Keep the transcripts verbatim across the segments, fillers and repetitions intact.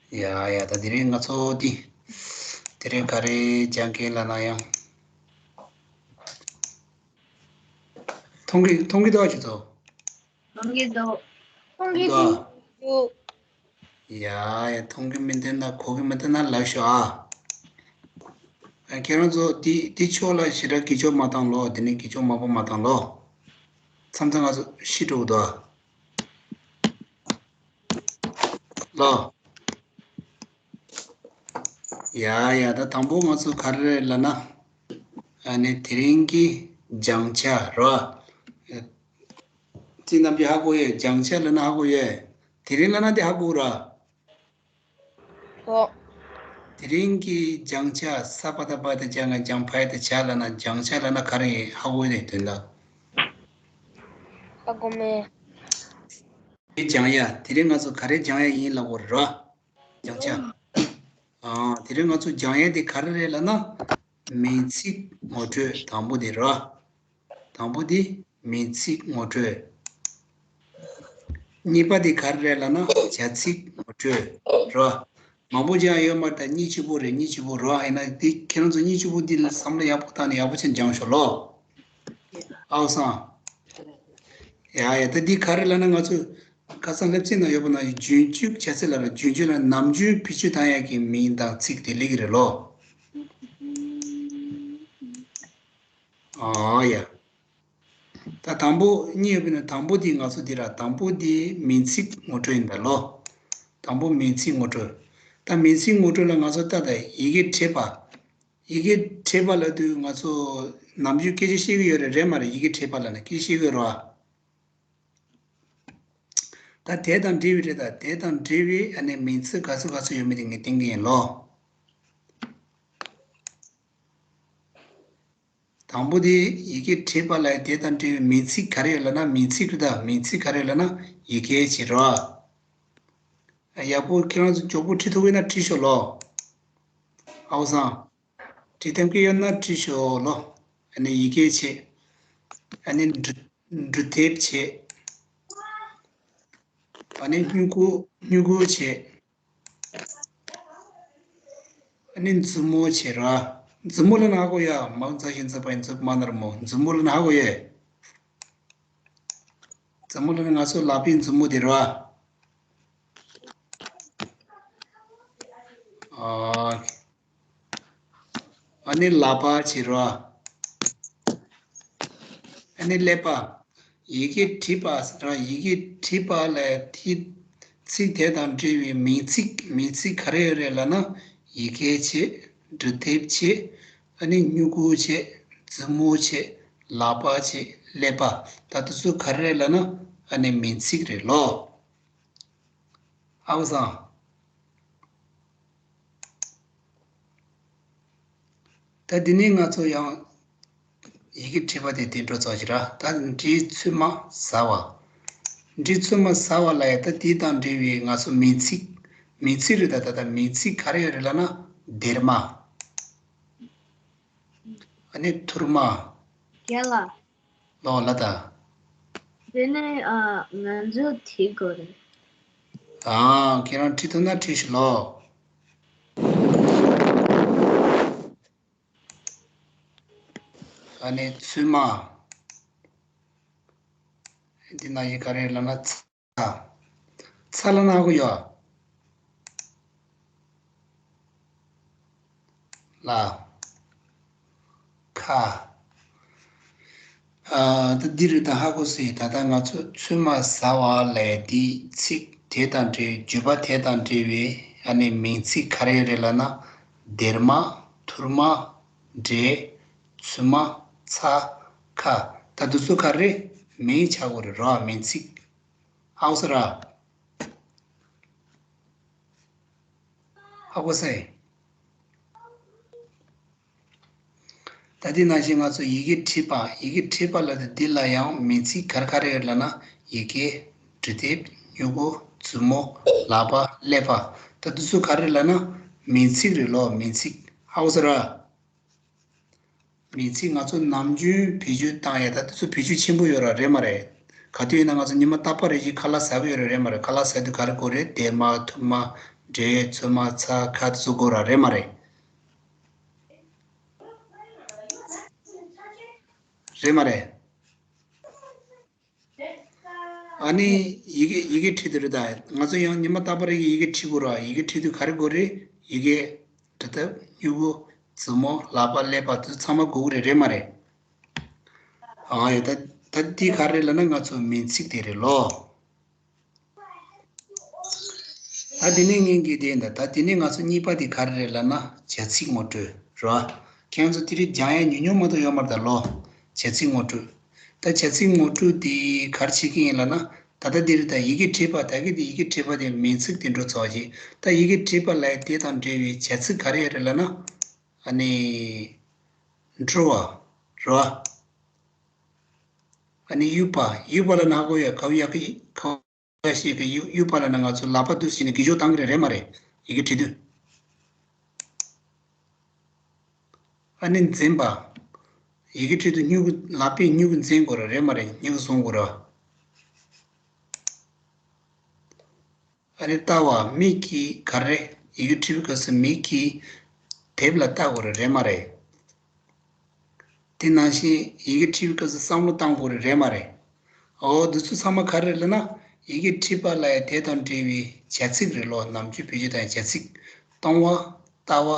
ཡ་ཡ། ད་དེ་རིང་ང་ཚོ་འདི་དེ་རིང་ག་རེ་སྦྱང་གི་ལབ་ན་ཡང་། མཐོང་གི་མཐོང་གི་འདུག་ཁྱེད་ཚོ། མཐོང་གི་འདུག་མཐོང་གི་འདུག་ཨ། འདུག་ཡ་ཡ། མཐོང་གི་མི་འདུག་ན་གོ་གི་མི་འདུག་ན་ལབ་ཤོག་ཨ། ཨ། ཁྱེད་རང་ཚོ་འདི་འདི་ཕྱོགས་ལ་ཞེ་དྲག་གི་ཕྱོགས་མ་བཏང་ལོ། འདི་ནི་གི་ཕྱོགས་མང་པོ་མ་བཏང་ལོ། མཚམས་མཚམས་ང་ཚོ་ཤི་འགྲོ་གི་འདུག་ཨ། ལོ། ཡ་ཡ། ད་དང་པོ་ང་ཚོ་ག་རེ་རེད་ལབ་ན། ཨ་ནི་དེ་རིང་གི་སྦྱང་བྱ་རོ། ཅི་རྣམས་ཀྱིས་ཧ་གོ་ཡོད། སྦྱང་བྱ་ལབ་ན་ཧ་གོ་ཡོད། དེ་རིང་ལབ་ན་དེ་ཧ་གོ་ར། ཨོ། དེ་རིང་གི་སྦྱང་བྱ་ས་པ་ད་པ་ད་སྦྱང་ང་སྦྱང་ཕ་ཡ་ད་བྱ་ལབ་ན་སྦྱང་བྱ་ལབ་ན་ག་རེ་ཧ་གོ་ཡོད་དོན་དག་ཧ་གོ་མེད། དེ་སྦྱང་ཡ། དེ་རིང་ང་ཚོ་ག་རེ་སྦྱང་ཡ་ཡིན་ལབ་དགོས་རེད་ར། སྦྱང་བྱ། ཨ། དེ་རིང་ང་ཚོ་སྦྱང་ཡ་དེ་ག་རེ་རེད་ལབ་ན། མིང་ཚིག་ངོ་སྤྲོད་དང་པོ་དེ་ར། དང་པོ་དེ་མིང་ཚིག་ངོ་སྤྲོད། གཉིས་པ་དེ་ག་རེ་རེད་ལབ་ན་བྱ་ཚིག་ངོ་སྤྲོད་ར། མང་པོ་སྦྱང་ཡོད་མ་རེད། ད་གཉིས་གཅིག་པོ་རེད། གཉིས་གཅིག་པོ་ར། ཡིན་ན་དེ་ཁྱེད་རང་ཚོ་གཉིས་གཅིག་པོ་འདི་ལ་བསམ་བློ་ཡག་པོ་བཏང་ནས་ཡག་པོ་བྱས་ནས་སྦྱང་ཤོག་ལོ། ཨའོ་སང་། ཡ་ཡ། ད་འདི་ག་རེ་ལབ་ན་ང་ཚོ་ཁ་སང་སློབ་ཚན་ནང་ཡོད་པ་ན་རྒྱུན་སྤྱོད་བྱ་ཚིག་ལབ་ར། རྒྱུན་སྤྱོད་ལ་ནམ་རྒྱུན་བེད་སྤྱོད་བཏང་ཡག་གི་མིང་དང་ཚིག་དེ་སླེབས་ཀྱི་རེད་ལོ། ཨ་ཡ། ད་དང་པོ་གཉིས་ཡོད་པ་ན་དང་པོ་དེ་ང་ཚོ་འདི་ར། དང་པོ་དེ་མིང་ཚིག་ངོ་སྤྲོད་ཡིན་ད་ལོ། དང་པོ་མིང་ཚིག་ངོ་སྤྲོད། ད་མིང་ཚིག་ངོ་སྤྲོད་ལ་ང་ཚོ་ད་ད་ཡི་གེ་བྲིས་པ། ཡི་གེ་བྲིས་པ་ལབ་དུས་ང་ཚོ་ནམ་རྒྱུན་སྐད་ཆ་བཤད་ཀྱི་ཡོད་རེད། རེད་མ་རེད། ཡི་གེ་བྲིས་པ་ལབ་ན་སྐད་ཆ་བཤད་ཀྱི་ཡོད་རེད་བ། ད་དེ་དང་འབྲེལ་བའི་རེད། ད་དེ་དང་འབྲེལ་བའི་ཨ་ནི་མིང་ཚིག་ག་ཚོད་ག་ཚོད་ཡོད་མེད་དེ་ངས་བསྟན་གྱི་ཡིན་ལོ། དང་པོ་དེ་ཡི་གེ་བྲིས་པ་ལ་དེ་དང་འབྲེལ་བའི་མིང་ཚིག་ག་རེ་ཡོད་ལབ་ན། མིང་ཚིག་རེད། ད་མིང་ཚིག་ག་རེ་ཡོད་ལབ་ན་ཡི་གེ་བྱས་རེད་བ། ཡག་པོ་ཁྱེད་རང་ཚོ་མགྱོགས་པོ་བྲིས་ཐུབ་ཀྱི་ན་བྲིས་ཤོག་ལོ། ཨའོ་སང་། བྲིས་ཐུབ་ཀྱི་ཡོད་ན་བྲིས་ཤོག་ལོ། ཨ་ནི་ཡི་གེ་བྱས། ཨ་ནི་འབྲི་འབྲི་དེབ་བྱས། ཨ་ནི་སྨྱུ་གུ་སྨྱུ་གུ་བྱས། ཨ་ནི་མཛུབ་མོ་བྱས་ར། མཛུབ་མོ་ལབ་ན་ཧ་གོ་ཡ། མ་འཛའ་ཞིང་འཛུབ་པ་ཡིན་འཛུབ་མ་ནར་མོ། མཛུབ་མོ་ལབ་ན་ཧ་གོ་ཡ། མཛུབ་མོ་ལབ་ན་ང་ཚོ་ལག་པའི་མཛུབ་མོ་དེ་ར། ཨ། ཨ་ནི་ལག་པ་བྱས་ར། ཨ་ནི་ཀླད་པ། ཡི་གེ་བྲིས་པ་ཟེར་ར། ཡི་གེ་བྲིས་པ་ལ་དེ་ཚིག་དེ་དང་འབྲེལ་བའི་མིང་ཚིག་མིང་ཚིག་ག་རེ་ཡོད་རེད་ལབ་ན། ཡི་གེ་བྱས། འབྲི་དེབ་བྱས། ཨ་ནི་སྨྱུ་གུ་བྱས། མཛུབ་མོ་བྱས། ལག་པ་བྱས། ཀླད་པ། ད་དེ་ཚོ་ག་རེ་རེད་ལབ་ན་ཨ་ནི་མིང་ཚིག་རེད་ལོ། ཨའོ་སང་། ད་འདི་ནས་ང་ཚོ་ཡང་ཡི་གེ་བྲིས་པ་དེ་དེ་འགྲོ་ཚར་ཞིག་ར། ད་འབྲི་ཚོད་མ་ཟ་བ། འབྲི་ཚོད་མ་ཟ་བ་ལ་ཡ་ད་དེ་དང་འབྲེལ་བའི་ང་ཚོ་མིང་ཚིག་མིང་ཚིག་རེད། ད་ད་ད་མིང་ཚིག་ག་རེ་ཡོད་རེད་ལབ་ན་སྡེར་མ། ཨ་ནི་ཐུར་མ། རྒན་ལགས། ལོ་ལ་ད། དེ་ནས་ཨ་ང་ཚོ་བྲིས་དགོས་རེད། ཨ། ཁྱེད་རང་བྲིས་ཐུབ་ན་བྲིས་ཤིག་ལོ། ཨ་ནི་ཚོད་མ། འདི་ན་ཡི་ག་རེ་ལབ་ན་ཚ། ཚ་ལབ་ན་ཧ་གོ་ཡོད། ལ། ཁ། ཨ། ད་འདི་རེད། ད་ཧ་གོ་སོང་། ད་ལྟ་ང་ཚོ་ཚོད་མ་ཟ་བ་ལས་འདི་ཚིག་དེ་དང་འབྲེལ་བརྗོད་པ་དེ་དང་འབྲེལ་བའི་ཨ་ནི་མིང་ཚིག་ག་རེ་རེད་ལབ་ན། སྡེར་མ། ཐུར་མ། འབྲས། ཚོད་མ། ཚ། ཁ། ད་འདི་ཚོ་ག་རེ་མིང་ཆགས་དགོས་རེད་ར། མིང་ཚིག་ཧ་གོ་སོང་ར། ཧ་གོ་སོང་། ད་འདི་ནང་བཞིན་ང་ཚོ་ཡི་གེ་བྲིས་པ། ཡི་གེ་བྲིས་པ་ལབ་དུས་འདི་ལ་ཡང་མིང་ཚིག་ག་རེ་ག་རེ་ཡོད་ལབ་ན། ཡི་གེ། འབྲི་དེབ། སྨྱུ་གུ། མཛུབ་མོ། ལག་པ། ཀླད་པ། ད་འདི་ཚོ་ག་རེ་ལབ་ན་མིང་ཚིག་རེད་ལོ། མིང་ཚིག་ཧ་གོ་སོང་ར། མིང་ཚིག་ང་ཚོ་ནམ་རྒྱུན་བེད་སྤྱོད་བཏང་ཡ་ད་དེ་ཚོ་བེད་སྤྱོད་ཆེན་པོ་ཡོད་ར། རེད་མ་རེད། ག་དུས་ཡིན་ན་ང་ཚོ་ཉི་མ་རྟག་པ་རེ་བཞིན་ཁ་ལག་ཟ་གི་ཡོད་ར། རེད་མ་རེད། ཁ་ལག་ཟ་དུས་ག་རེ་དགོས་རེད། སྡེར་མ། ཐུར་མ། འབྲས་ཚོད་མ་ཚ་ཁ་བཟོ་དགོས་ར་རེད་མ་རེད། རེད་མ་རེད། ཨ་ནི་ཡི་གེ་ཡི་གེ་བྲིས་དུས་རེད་ད། ང་ཚོ་ཡང་ཉི་མ་རྟག་པར་ཡི་གེ་བྲིས་དགོས་ར། ཡི་གེ་བྲིས་དུས་ག་རེ་དགོས་རེད། ཡི་གེ་འབྲི་ཐབས་སྨྱུ་གུ་མཛུབ་མོ་ལག་པ་ཀླད་པ་དེ་ཚང་མ་དགོས་ཀྱི་རེད། རེད་མ་རེད། ཨ་ཡ་ད་ད་འདི་ག་རེ་ལབ་ན་ང་ཚོ་མིང་ཚིག་དེ་རེད་ལོ། ད་དེ་ནས་ངེད་ཀྱི་དེ་ད་ད་དེ་ནས་ང་ཚོ་གཉིས་པ་དེ་ག་རེ་རེད་ལབ་ན་བྱ་ཚིག་ངོ་སྤྲོད་རེད་བ། ཁྱེད་ཚོ་དེ་རིགས་སྦྱང་ཡ་ཉུང་ཉུང་མ་གཏོགས་ཡོད་མ་རེད་ད་ལོ། བྱ་ཚིག་ངོ་སྤྲོད། ད་བྱ་ཚིག་ངོ་སྤྲོད་དེ་ག་རེ་བྱེད་ཀྱི་ཡིན་ལབ་ན། ད་ལྟ་འདིར་ད་ཡི་གེ་བྲིས་པ་ད་གི་དེ་ཡི་གེ་བྲིས་པ་དེ་མིང་ཚིག་དེ་འགྲོ་ཚར་བ་ཞིག་ད་ཡི་གེ་བྲིས་པ་ལབ་ཡ་དེ་དང་འབྲེལ་བའི་བྱ་ཚིག་ག་རེ་ཡོད་རེད་ལབ་ན། ཨ་ནི་འགྲོ་བ་རེད་བ། ཨ་ནི་གཡུག་པ་གཡུག་པ་ལབ་ན་ཧ་གོ་ཡ། ག་ཡ་གི་ག་ཞིག་གི་གཡུག་གཡུག་པ་ལབ་ན་ང་ཚོ་ལག་པ་འདུག་སེ་ནས་གི་ཞོ་བཏང་གི་རེད་རེད་མ་རེད། ཡི་གེ་བྲིས་དུས། ཨ་ནི་འཛིན་པ། ཡི་གེ་བྲིས་དུས་སྨྱུ་གུ་ལག་པས་སྨྱུ་གུ་འཛིན་དགོས་རེད་རེད་མ་རེད། སྨྱུ་གུ་བཟུང་དགོས་རེད། ཨ་ནི་ལྟ་བ་མིག་གིས་ག་རེ་ཡི་གེ་བྲིས་པའི་སྐབས་སུ་མིག་གིས་དེབ་ལ་ལྟ་དགོས་རེད་རེད་མ་རེད། དེ་ནང་བཞིན་ཡི་གེ་བྲིས་པའི་སྐབས་སུ་བསམ་བློ་བཏང་དགོས་རེད་རེད་མ་རེད། འོ་འདི་ཚོ་ཚང་མ་ག་རེ་རེད་ལབ་ན་ཡི་གེ་བྲིས་པ་ལ་ཡ་དེ་དང་འབྲེལ་བའི་བྱ་ཚིག་རེད་ལོ། ནམ་རྒྱུན་བེད་སྤྱོད་བཏང་བྱ་ཚིག་སྟོང་བ། ལྟ་བ།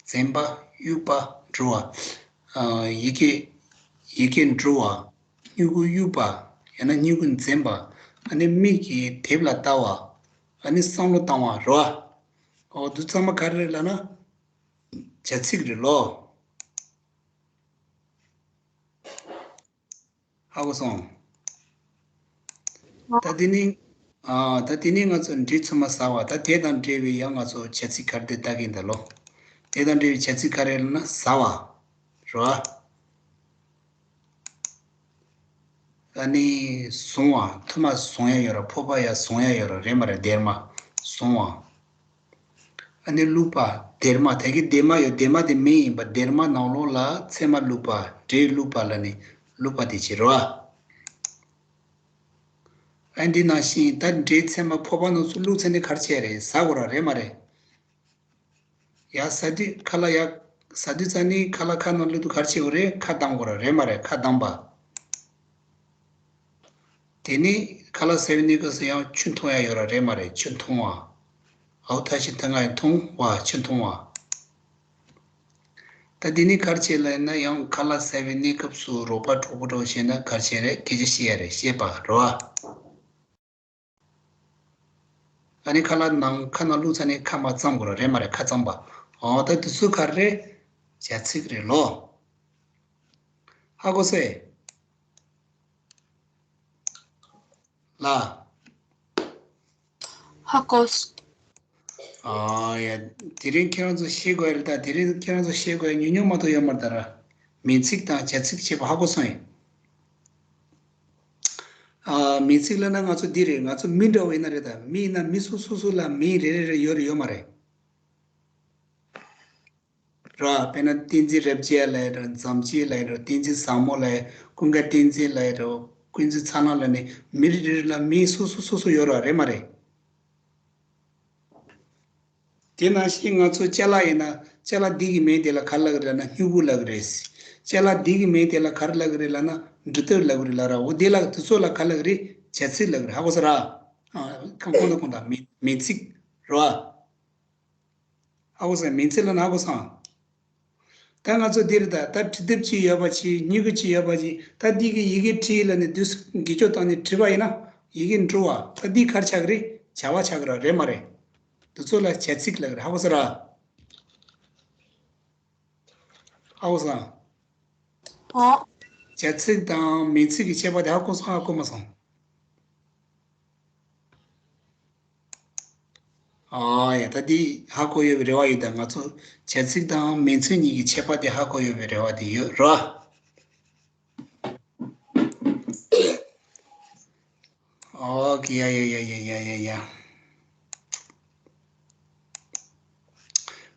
འཛིན་པ། གཡུག་པ། འགྲོ་བ། ཡི་གེ་ཡི་གེ་འགྲོ་བ། སྨྱུ་གུ་གཡུག་པ། ཡང་ན་སྨྱུ་གུ་འཛིན་པ། ཨ་ནི་མིག་གིས་དེབ་ལ་ལྟ་བ། ཨ་ནི་བསམ་བློ་བཏང་བ་རེད་བ། འོ་འདི་ཚང་མ་ག་རེ་རེད་ལབ་ན། བྱ་ཚིག་རེད་ལོ། ཧ་གོ་སོང་། ད་དེ་ནི། ཨ་ད་དེ་ནི་ང་ཚོ་འབྲས་ཚོད་མ་ཟ་བ། ད་དེ་དང་འབྲེལ་བའི་ཡང་ང་ཚོ་བྱ་ཚིག་ག་རེ་དེ་ལྟ་གིན་ད་ལོ། དེ་དང་འབྲེལ་བའི་བྱ་ཚིག་ག་རེ་ལབ་ན་ཟ་བ། རེད་བ། ཨ་ནི་བཟུང་བ། ཐུར་མ་བཟུང་ཡ་ཡོད་ར། ཕོར་པ་ཡ་བཟུང་ཡ་ཡོད་ར་རེད་མ་རེད། སྡེར་མ་བཟུང་བ། ཨ་ནི་བླུགས་པ། སྡེར་མ། དེ་གི་སྡེར་མ་ཡོད། སྡེར་མ་དེ་མིང་ཡིན་པ། སྡེར་མ་ནང་ལོགས་ལ་ཚེར་མ་བླུགས་པ། འབྲས་བླུགས་པ་ལ་ནི་བླུགས་པ་དེ་བྱེད་རོ། ཨ་འདི་ནང་བཞིན་ད་འབྲས་ཚེར་མ་ཕོར་པ་ནང་ཚུར་བླུགས་ཚར་ནས་ག་རེ་བྱས་རེད། ཟ་དགོས་ར་རེད་མ་རེད། ཡ་ཟ་དུས་ཁ་ལག་ཡ་ཟ་དུས་ཙ་ནི་ཁ་ལག་ཁ་ནང་བླུགས་དུས་ག་རེ་བྱེད་དགོས་རེད། ཁ་གདམ་དགོས་ར་རེད་མ་རེད། ཁ་གདམ་པ། དེ་ནི་ཁ་ལག་ཟ་བའི་གནས་སྐབས་སུ་ཡང་ཆུ་འཐུང་ཡ་ཡོད་ར་རེད་མ་རེད། ཆུ་འཐུང་བ། ཨའོ་ཐ་ཤི་ཐ་ང་ཡི་འཐུང་བ། ཆུ་འཐུང་བ། ད་དེ་ནི་ག་རེ་བྱེད་ལབ་ན་ཡང་ཁ་ལག་ཟ་བའི་གནས་སྐབས་སུ་རོགས་པ་གྲོགས་པོ་གྲོགས་བྱས་ན་ག་རེ་བྱེད་རེད། སྐད་ཆ་བཤད་ཡ་རེད། བཤད་པ་རེད་བ། ཨ་ནི་ཁ་ལག་ནང་ཁ་ནང་བླུགས་ཚར་ནས་ཁ་མ་བཙམ་དགོས་ར་རེད་མ་རེད། ཁ་བཙམ་པ། འོ་ད་དེ་ཚོ་ག་རེ་རེད། བྱ་ཚིག་རེད་ལོ། ཧ་གོ་སོང་ལ། ཧ་གོ་སོང་། ཨ་ཡ། དེ་རིང་ཁྱེད་རང་ཚོ་ཤེས་དགོས་རེད་ད། དེ་རིང་ཁྱེད་རང་ཚོ་ཤེས་དགོས་ཉུང་ཉུང་མ་གཏོགས་ཡོད་མ་རེད་ད་ར། མིང་ཚིག་དང་བྱ་ཚིག་བྱེད་པ་ཧ་གོ་སོང་ཡིན། ཨ་མིང་ཚིག་ལབ་ན་ང་ཚོ་འདི་རེད། ང་ཚོ་མི་འདྲ་བ་ཡིན་ན་རེད་ད། མི་ཡིན་ན་མི་སོ་སོ་སོ་ལ་མིང་རེ་རེ་རེ་ཡོད་རེད་ཡོད་མ་རེད། ར། དཔེར་ན་བསྟན་འཛིན་རབ་རྒྱས་ལབ་ཡ་ར། མཛངས་བྱེད་ལབ་ཡ་ར། བསྟན་འཛིན་བཟང་མོ་ལབ་ཡ། ཀུན་དགའ་བསྟན་འཛིན་ལབ་ཡ་ར། ཀུན་གཟིགས་ཚ་ལང་ལབ་ནས་མི་རེ་རེ་ལ་མིང་སོ་སོ་སོ་སོ་ཡོད་ར་རེད་མ་རེད། དེ་ནང་བཞིན་ང་ཚོ་ཅ་ལག་ཡིན་ན་ཅ་ལག་འདི་གི་མིང་དེ་ལ་ག་རེ་ལབ་གི་རེད་ལབ་ན་སྨྱུ་གུ་ལབ་གི་རེད། ཅ་ལག་འདི་གི་མིང་དེ་ལ་ག་རེ་ལབ་གི་རེད་ལབ་ན་འབྲི་དེབ་ལབ་གི་རེད་ལབ་ར། འོ་དེ་ལ་དེ་ཚོ་ལ་ག་རེ་ལབ་གི་རེད། བྱ་ཚིག་ལབ་གི་རེད། ཧ་གོ་སོང་ར། ཨ་ཁམས་ཁོང་དང་ཁོང་དང་མིང་མིང་ཚིག་ར། ཧ་གོ་སོང་། མིང་ཚིག་ལབ་ན་ཧ་གོ་སོང་། ད་ང་ཚོ་འདིར་ད་ད་འབྲི་དེབ་ཅིག་ཡོད་པ་ཅིག་སྨྱུ་གུ་ཅིག་ཡོད་པ་ཅིག་ད་འདི་གི་ཡི་གེ་བྲིས་ལབ་ནས་དུས་སུ་དགེ་སྐྱོ་བཏང་ནས་བྲིས་པ་ཡིན་ན་ཡི་གེ་འགྲོ་བ། ད་འདི་ག་རེ་ཆགས་ཀྱི་རེད། བྱ་བ་ཆགས་ཀྱི་རེད་མ་རེད། འདི་ཚོ་ལ་བྱ་ཚིག་ལབ་ཀྱི་རེད། ཧ་གོ་སོང་ར། ཧ་གོ་སོང་། ཨོ། བྱ་ཚིག་དང་མིང་ཚིག་གི་ཁྱད་པར་དེ་ཧ་གོ་སོང་། ཧ་གོ་མ་སོང་། ཨ་ཡ། ད་འདི་ཧ་གོ་ཡོད་པའི་རེ་བ་ཡོད། ད་ང་ཚོ་བྱ་ཚིག་དང་མིང་ཚིག་གཉིས་ཀྱི་ཁྱད་པར་དེ་ཧ་གོ་ཡོད་པའི་རེ་བ་དེ་ཡོད་ར། ཨོ་ཀེ། ཡ་ཡ་ཡ།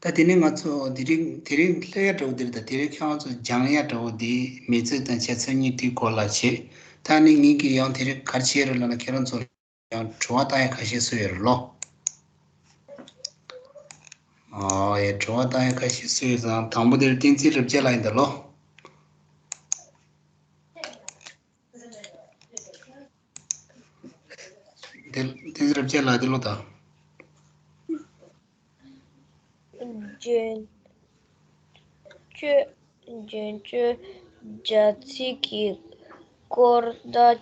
ད་དེ་ནས་ང་ཚོ་དེ་རིང་དེ་རིང་སླེབས་ཡ་འདྲ་བོ་འདིར། ད་དེ་རིང་ཁྱེད་རང་ཚོ་སྦྱང་ཡ་འདྲ་བོ་འདི་མིང་ཚིག་དང་བྱ་ཚིག་གཉིས་དེའི་སྐོར་ལ་བྱེད། ད་ནི་ངེད་ཀྱིས་ཡང་དེ་རིང་ག་རེ་བྱས་རེད་ལབ་ན་ཁྱེད་རང་ཚོ་ཡང་དྲི་བ་བཏང་ཡ་ཁ་ཤས་བཟོས་ཡོད་རེད་ལོ། ཨོ་ཡ། དྲི་བ་བཏང་ཡ་ཁ་ཤས་སུ་ཡོད་ཙང་། དང་པོ་དེར་བསྟན་འཛིན་རབ་རྒྱས་ལགས་ཡིན་ད་ལོ། དེ་བསྟན་འཛིན་རབ་རྒྱས་ལགས་དེ་ལོ་ད། རྗེས་གཅོད། རྗེས་གཅོད་བྱ་ཚིག་གི་སྐོར་དང་།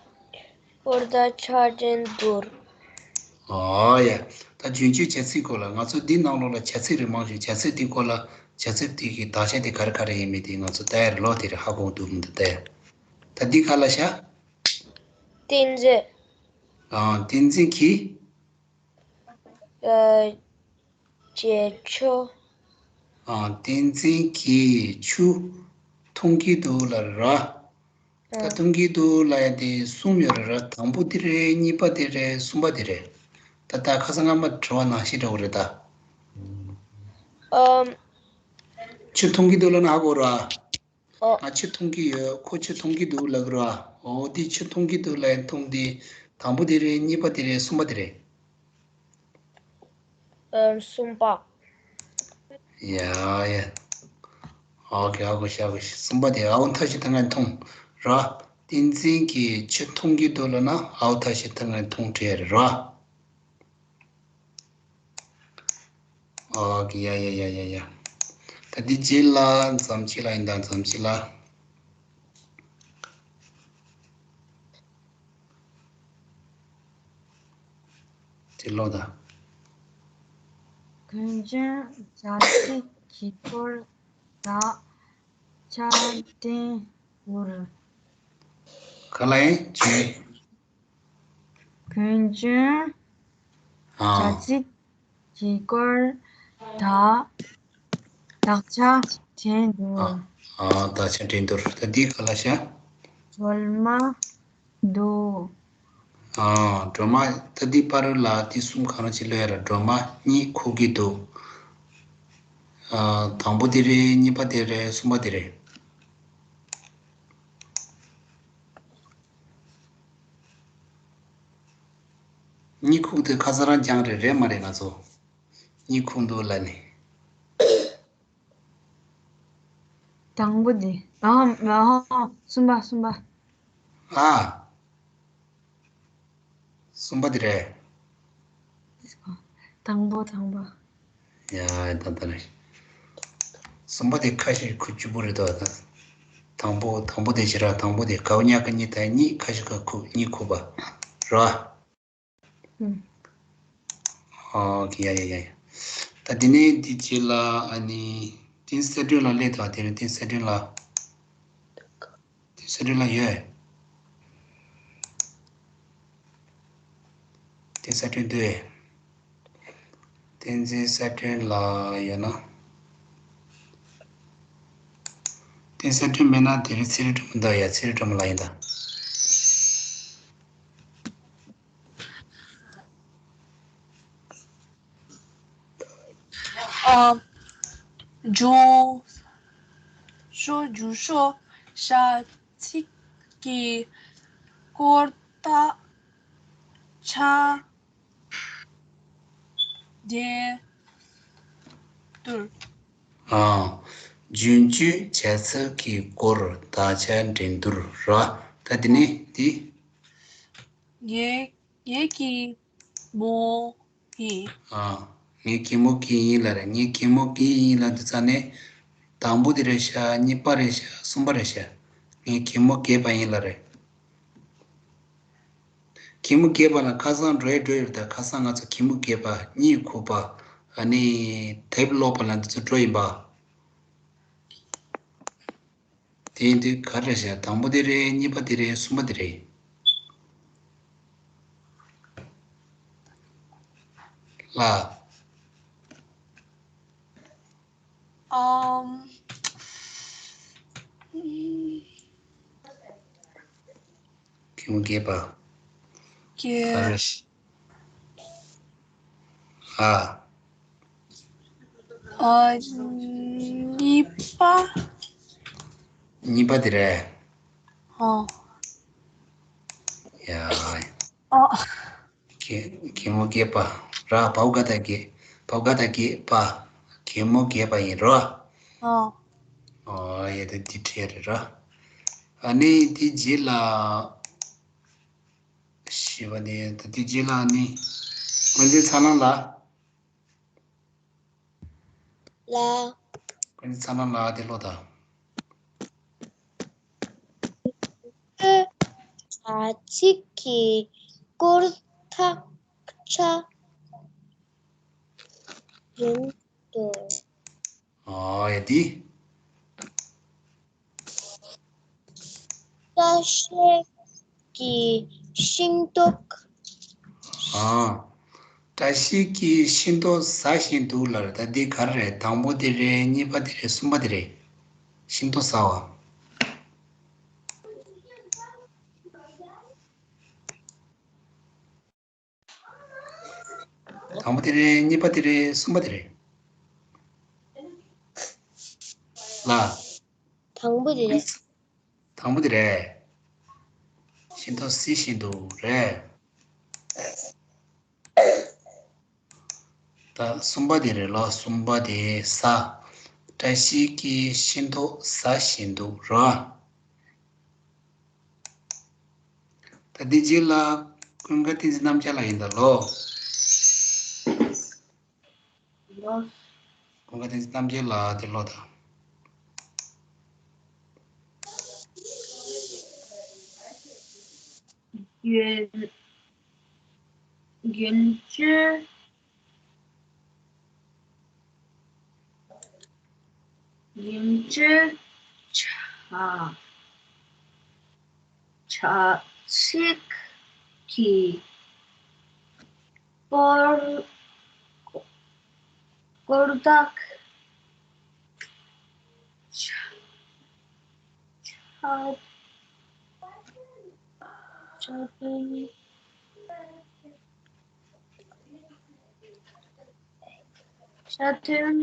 སྐོར་དང་ཆ་འདྲེན་བསྡུར། ཨོ་ཡ། ད་རྗེས་གཅོད་བྱ་ཚིག་སྐོར་ལ། ང་ཚོ་འདི་ནང་ལོགས་ལ་བྱ་ཚིག་རེ་མང་ཞིག་བྱ་ཚིག་དེ་སྐོར་ལ། བྱ་ཚིག་དེ་གི་དག་ཆ་དེ་ག་རེ་ག་རེ་ཡིན་མིན་དེ་ང་ཚོ་ལྟ་ཡ་རེད་ལོ། དེ་རེད། ཧ་གོ་འདུག་མི་འདུག་ལྟ་ཡ། ད་འདི་ག་ལ་བཞག་བསྟན་འཛིན། ཨ། བསྟན་འཛིན་གྱིས། ཨ། བྱེད་ཆོག་ཨ། བསྟན་འཛིན་གྱིས་ཆུ་འཐུང་གི་འདུག་ལབ་ར། ད་ཨ། འཐུང་གི་འདུག་ལབ་ཡ་དེ་གསུམ་ཡོད་རེད་ར། དང་པོ་དེ་རེད། གཉིས་པ་དེ་རེད། གསུམ་པ་དེ་རེད། ད་ད་ཁ་སང་སྔ་མ་དྲི་བ་ནང་བཞིན་འདྲ་བོ་རེད་ད། ཨམ། ཆུ་འཐུང་གི་འདུག་ལབ་ན་ཧ་གོ་ར། ཨོ། ང་ཆུ་འཐུང་གི་ཡོད། ཁོ་ཆུ་འཐུང་གི་འདུག་ལབ་ཀྱི་རེད་བ། འོ་དེ་ཆུ་འཐུང་གི་འདུག་ལབ་ཡ་འཐུང་དེ་དང་པོ་དེ་རེད། གཉིས་པ་དེ་རེད། གསུམ་པ་དེ་རེད། ཨ། གསུམ་པ། ཡ་ཡ། ཨོ་ཁེ། ཨ་གོ་ཤ་གོ་ཤ། གསུམ་པ་དེ། ཨའོ་མཐའ་བཞི་ཐང་ངན་འཐུང་ར། བསྟན་འཛིན་གྱིས་ཆུ་འཐུང་གི་འདུག་ལབ་ན་ཨའོ་མཐའ་བཞི་ཐང་ངན་འཐུང་བྲིས་རེད་ར། ཨོ་ཁེ། ཡ་ཡ་ཡ་ཡ་ཡ། ད་འདི་རྗེས་ལ་མཚམས་གཅིག་ལ་ཡིན་ད། མཚམས་གཅིག་ལ། དེ་ལོ་ད། གུང་གཞོན་བྱ་ཚིག་གི་སྐོར་དག་ཆ་འདྲེན་བསྡུར། ག་ལ་ཡིན་བྱས། གུང་གཞོན་ཨ། བྱ་ཚིག་གི་སྐོར་དག་དག་ཆ་འདྲེན་བསྡུར། ཨ། ཨ། དག་ཆ་འདྲེན་བསྡུར། ད་འདི་ག་ལ་བཞག་སྒྲོལ་མ་འདུག་ཨ། སྒྲོལ་མ། ད་འདི་པར་ལ་འདི་གསུམ་གང་རུང་ཅིག་ལོས་ཡ་ར། སྒྲོལ་མ་གཉིད་ཁུག་གི་འདུག་ཨ། དང་པོ་དེ་རེད། གཉིས་པ་དེ་རེད། གསུམ་པ་དེ་རེད། གཉིད་ཁུག་དེ་ཁ་སང་རང་སྦྱངས་རེད། རེད་མ་རེད། ང་ཚོ་གཉིད་ཁུག་འདུག་ལབ་ནས། དང་པོ་དེ། ཨ། ཨ། གསུམ་པ། གསུམ་པ། ཨ། གསུམ་པ་དེ་རེད། དང་པོ། དང་པོ། ཡ། ད་ད་རེད། གསུམ་པ་དེ་ཁ་ཤས་ཁུ་བཅུ་པོ་རེད་དོ། ད་དང་པོ། དང་པོ་དེ་ཞེ་དྲག་དང་པོ་དེ་གའོ་ཉ་ག་གཉིས་ད་གཉིད་ཁ་ཤས་ཁ་ཁུ་གཉིད་ཁུག་པ་ར། ཨུམ། ཨོ་ཁེ། ཡ་ཡ་ཡ་ཡ། ད་དེ་ནས་འདི་རྗེས་ལ་ཨ་ནི་བསྟན་འཛིན་གསལ་སྒྲོན་ལགས་སླེབས་དང་། དེ་ནས་བསྟན་འཛིན་གསལ་སྒྲོན་ལགས། བསྟན་འཛིན་གསལ་སྒྲོན་ལགས་ཡོད། བསྟན་འཛིན་གསལ་སྒྲོན་འདུག་གས། བསྟན་འཛིན་གསལ་སྒྲོན་ལགས་ཡོད་ན། བསྟན་འཛིན་གསལ་སྒྲོན་མེད་ན་དེ་རིང་ཚེ་རིང་སྒྲོལ་མ་འདུག་ཡ། ཚེ་རིང་སྒྲོལ་མ་ལགས་ཡིན་ད། ཨ། རྒྱུ་ཤོག་རྒྱུ་ཤོག་བྱ་ཚིག་གི་སྐོར་དག་ཆ་འདྲེན་བསྡུར། ཨ། རྗེས་གཅོད་བྱ་ཚིག་གི་སྐོར་དག་ཆ་འདྲེན་བསྡུར་ར། ད་དེ་ནས་འདི། ངའི་ངའི་གད་མོ་གད། ཨ། ངའི་གད་མོ་གད་ཡིན་ལབ་རེད། ངའི་གད་མོ་གད་ཡིན་ལབ་དུས་ཙ་ནས། དང་པོ་དེ་རེད་ཤག་གཉིས་པ་རེད་ཤག་གསུམ་པ་རེད་ཤག་ངའི་གད་མོ་གད་པ་ཡིན་ལབ་རེད། གད་མོ་གད་པ་ལ་ཁ་སང་འགྲོ་ཡ་འགྲོ་ཡོད་རེད། ད་ཁ་སང་ང་ཚོ་གད་མོ་གད་པ། གཉིད་ཁུག་པ། ཨ་ནི་དེབ་ཀློག་པ་ལ་འདི་ཚོ་འགྲོ་ཡིན་པ། དེ་ཡིན་དུས་ག་རེ་བྱས། དང་པོ་དེ་རེད། གཉིས་པ་དེ་རེད། གསུམ་པ་དེ་རེད། ལ། ཨམ། གད་མོ་གད་པ། གད། ག་རེ་བྱས། ཨ། ཨ། གཉིས་པ། གཉིས་པ་དེ་རེད། ཨོ། ཡ། ཨོ། གད། གད་མོ་གད་པ་ར། བའོ་ག་བཏགས་གད། བའོ་ག་བཏགས་གད་པ། གད་མོ་བགད་པ་ཡིན་རོ། ཨོ། ཨོ་ཡ་ད་འདི་བྲིས་རེད་རོ། ཨ་ནི་འདི་རྗེས་ལ། བཞི་པ་ནི་ད་འདི་རྗེས་ལ་ནི། དཀོན་མཆོག་ཚ་ལང་ལ། ལ། དཀོན་མཆོག་ཚ་ལང་ལ་དེ་ཀློག་དང་། བྱ་ཚིག་གི་སྐོར་ཐག་ཆོད་ཡིན་འདུག་ཨ་ཡ་དེ། བཀྲ་ཤིས་ཀྱི་ཤིང་ཏོག་ཨ། བཀྲ་ཤིས་ཀྱི་ཤིང་ཏོག་ཟ་བཞིན་འདུག་ལབ་རེད། ད་འདི་ག་རེ་རེད། དང་པོ་དེ་རེད། གཉིས་པ་དེ་རེད། གསུམ་པ་དེ་རེད། ཤིང་ཏོག་ཟ་བ། དང་པོ་དེ་རེད། གཉིས་པ་དེ་རེད། གསུམ་པ་དེ་རེད། ལ། དང་པོ་དེ་རེད། དང་པོ་དེ་རེད། ཤིང་ཏོག་བཟི་བཞིན་འདུག་རེད། ད་གསུམ་པ་དེ་རེད་ལོ། གསུམ་པ་དེ་ཟ། བཀྲ་ཤིས་ཀྱིས་ཤིང་ཏོག་ཟ་བཞིན་འདུག་རོ། ད་འདི་རྗེས་ལ་ཀུན་དགའ་བསྟན་འཛིན་རྣམ་རྒྱལ་ལགས་ཡིན་ད་ལོ། ཀུན་དགའ་བསྟན་འཛིན་རྣམ་རྒྱལ་ལགས་དེ་ཀློག་དང་། རྒྱུན། རྒྱུན་སྤྱོད། རྒྱུན་སྤྱོད་བྱ། བྱ་ཚིག་གི་སྐོར། སྐོར་ཐག་ཆོད། ཆོད། ཆོད་དོན། ཆོད་དོན།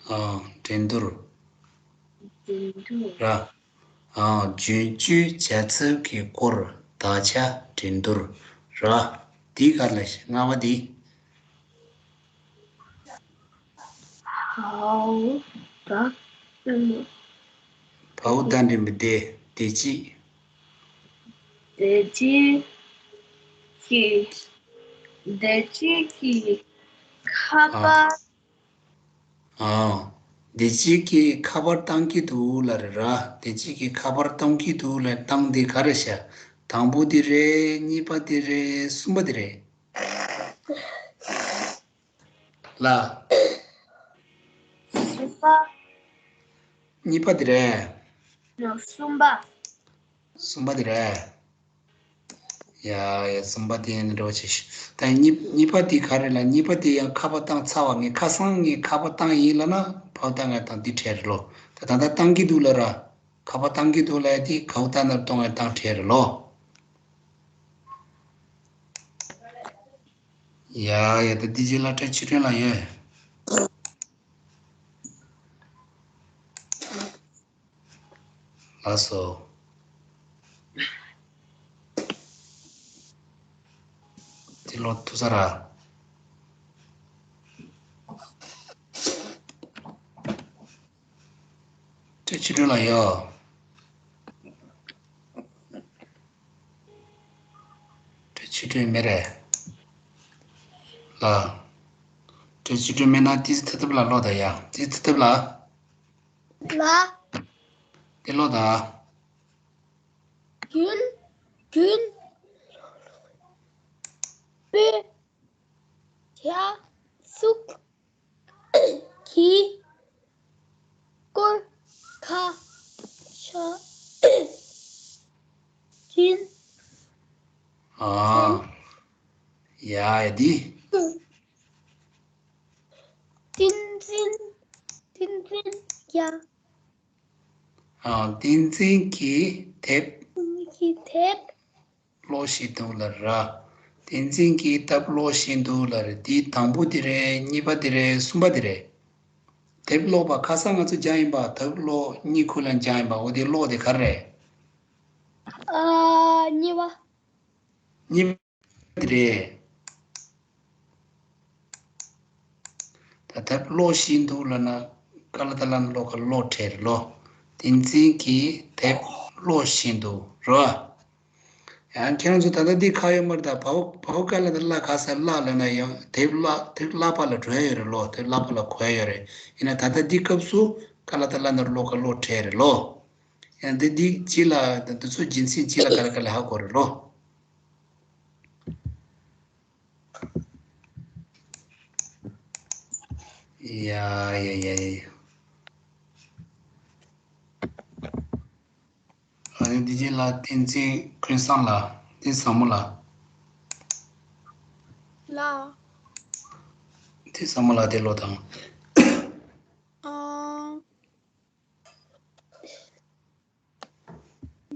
ཨ། འགྲན་བསྡུར། འགྲན་བསྡུར། ར། ཨ། རྒྱུན་སྤྱོད་བྱ་ཚིག་གི་སྐོར་དག་ཆ་འགྲན་བསྡུར་ར། འདི་ག་ལ་ལྔ་པ་འདི། བའོ་ད་འགྲེང་བུ། བའོ་ད་འགྲེང་བུ་བདེ། བདེ་སྐྱིད། བདེ་སྐྱིད་ཀྱི། བདེ་སྐྱིད་ཀྱི་ཁ་པར། ཨ། བདེ་སྐྱིད་ཀྱིས་ཁ་པར་བཏང་གི་འདུག་ལབ་རེད་ར། བདེ་སྐྱིད་ཀྱིས་ཁ་པར་གཏོང་གི་འདུག་ལབ། བཏང་དེ་ག་རེ་བྱ། དང་པོ་དེ་རེད། གཉིས་པ་དེ་རེད། གསུམ་པ་དེ་རེད། ལ། གསུམ་པ། གཉིས་པ་དེ་རེད། གསུམ་པ། གསུམ་པ་དེ་རེད། ཡ་ཡ། གསུམ་པ་དེ་ཡང་འགྲོ་བྱེད་ཤི། ད་གཉིས་གཉིས་པ་དེ་ག་རེ་ལ། གཉིས་པ་དེ་ཡང་ཁ་པར་བཏང་ཚར་བ། ངས་ཁ་སང་ངས་ཁ་པར་བཏང་ཡིན་ལབ་ན་ཕར་བཏང་ང་དང་འདི་བྲལ་རེད་ལོ། ད་ད་ལྟ་བཏང་གི་འདུག་ལབ་ར། ཁ་པར་བཏང་གི་འདུག་ལབ་དེ་ག་བ་ད་ནར་གཏོང་ང་དང་བྲལ་རེད་ལོ། ཡ་ཡ། ད་འདི་རྗེས་ལ་བཀྲ་ཆོས་སྒྲོན་ལགས་ཡོད། ལགས་སོ། འདི་ཀློག་ཐུབ་ས་ར། བཀྲ་ཆོས་སྒྲོན་ལགས་ཡོད། བཀྲ་ཆོས་སྒྲོན་མེད་རེད། ལ། བཀྲ་ཆོས་སྒྲོན་མེད་ན་ཏི་ཙི་ཐ་ཐབ་ལ་ཀློག་དང་ཡ། ཏི་ཙི་ཐ་ཐབ་ལ། ལ། དེ་ཀློག་དང་། རྒྱུན། རྒྱུན། པོ། བྱ་ཚིག་གི་སྐོར་ཁ་ཆ་འགྲན། ཨ། ཡ་ཡ་འདི། བསྟན་འཛིན། བསྟན་འཛིན་ཡ། ཨ། བསྟན་འཛིན་གྱིས་དེབ། བསྟན་འཛིན་གྱིས་དེབ། ཀློག་བཞིན་འདུག་ལབ་ར། བསྟན་འཛིན་གྱིས་དེབ་ཀློག་བཞིན་འདུག་ལབ་རེད། འདི་དང་པོ་འདི་རེད། གཉིས་པ་འདི་རེད། གསུམ་པ་འདི་རེད། དེབ་ཀློག་པ་ཁ་སང་ང་ཚོ་སྦྱངས་ཡིན་པ། དེབ་ཀློག་གཉིད་ཁུག་ལ་སྦྱངས་ཡིན་པ། འོ་དེ་ཀློག་དེ་ག་རེ་རེད། ཨ། གཉིས་པ། གཉིས་པ་འདི་རེད། ད་ དེབ་ཀློག་བཞིན་འདུག་ལབ་ན། ཀ་ལ་ཏ་ལ་ན་ཀློ་ག་ཀློག་བྲིས་རེད་ལོ། བསྟན་འཛིན་གྱིས་དེབ་ཀློག་བཞིན་འདུག་རོ། ཡང་ཁྱེད་རང་ཚོ་ད་ལྟ་འདི་ག་ཡོད་མ་རེད། ད་བའོ་བའོ་ཀ་ལ་ཏ་ལ་ག་ས་ལ་ལབ་ན་ཡང་དེབ་ཀློག་དེབ་ཀློག་པ་ལ་འགྲོ་ཡ་ཡོད་རེད་ལོ། དེབ་ཀློག་པ་ལ་གོ་ཡ་ཡོད་རེད། ཡིན་ན་ད་ལྟ་འདི་སྐབས་སུ་ཀ་ལ་ཏ་ལ་ན་ཀློ་ག་ཀློག་བྲིས་རེད་ལོ། ཡང་འདི་འདི་ཅི་ལ་འདི་ཚོ་རྒྱུ་མཚན་ཅི་ལ་ག་ལ་ག་ལ་ཧ་གོ་རེད་ལོ། ཡ་ཡ་ཡ་ཡ། ཨ་ནི་འདི་རྗེས་ལ་བསྟན་འཛིན་ཀུན་བཟང་ལགས། བསྟན་བཟང་མོ་ལགས། ལགས། བསྟན་བཟང་མོ་ལགས་དེ་ཀློག་དང་། ཨང་།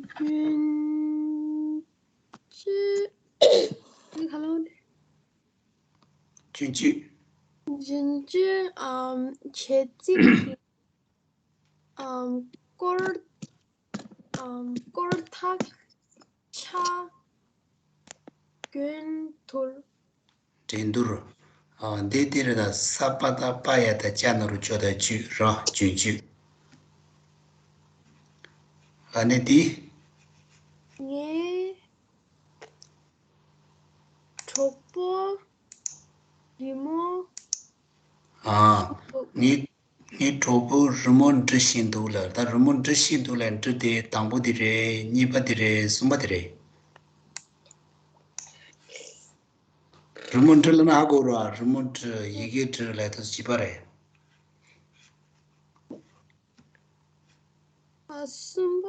རྒྱུན་སྤྱོད། འདི་ག་ལ་འོང་དེ། རྒྱུན་སྤྱོད། རྒྱུན་སྤྱོད་ཨམ་བྱེད་རྩིས་ཀྱི་ཨམ་སྐོར་ཨམ་སྐོར་ཐག་ཆག་འགྲན་བསྡུར། འགྲན་བསྡུར། ཨ། འདི་འདི་རེད་ད། ས་པ་བཏགས་སྤ་ཡ་བཏགས་སྤྱ་ན་རོ་སྤྱོ་ད་སྤྱོད་རོ། རྒྱུན་སྤྱོད། ཨ་ནི་འདི། ངའི་གྲོགས་པོ་རི་མོ། ཨ། ངའི་ངའི་གྲོགས་པོ་རི་མོ་འབྲི་བཞིན་འདུག་ལབ། ད་རི་མོ་འབྲི་བཞིན་འདུག་ལབ། འབྲི་དེ་དང་པོ་དེ་རེད། གཉིས་པ་དེ་རེད། གསུམ་པ་དེ་རེད། རི་མོ་འབྲི་ལབ་ན་ཧ་གོ་རོ། རི་མོ་འབྲི། ཡི་གེ་འབྲི་ལབ་དུས་བྱིས་པ་རེད། ཨ། གསུམ་པ།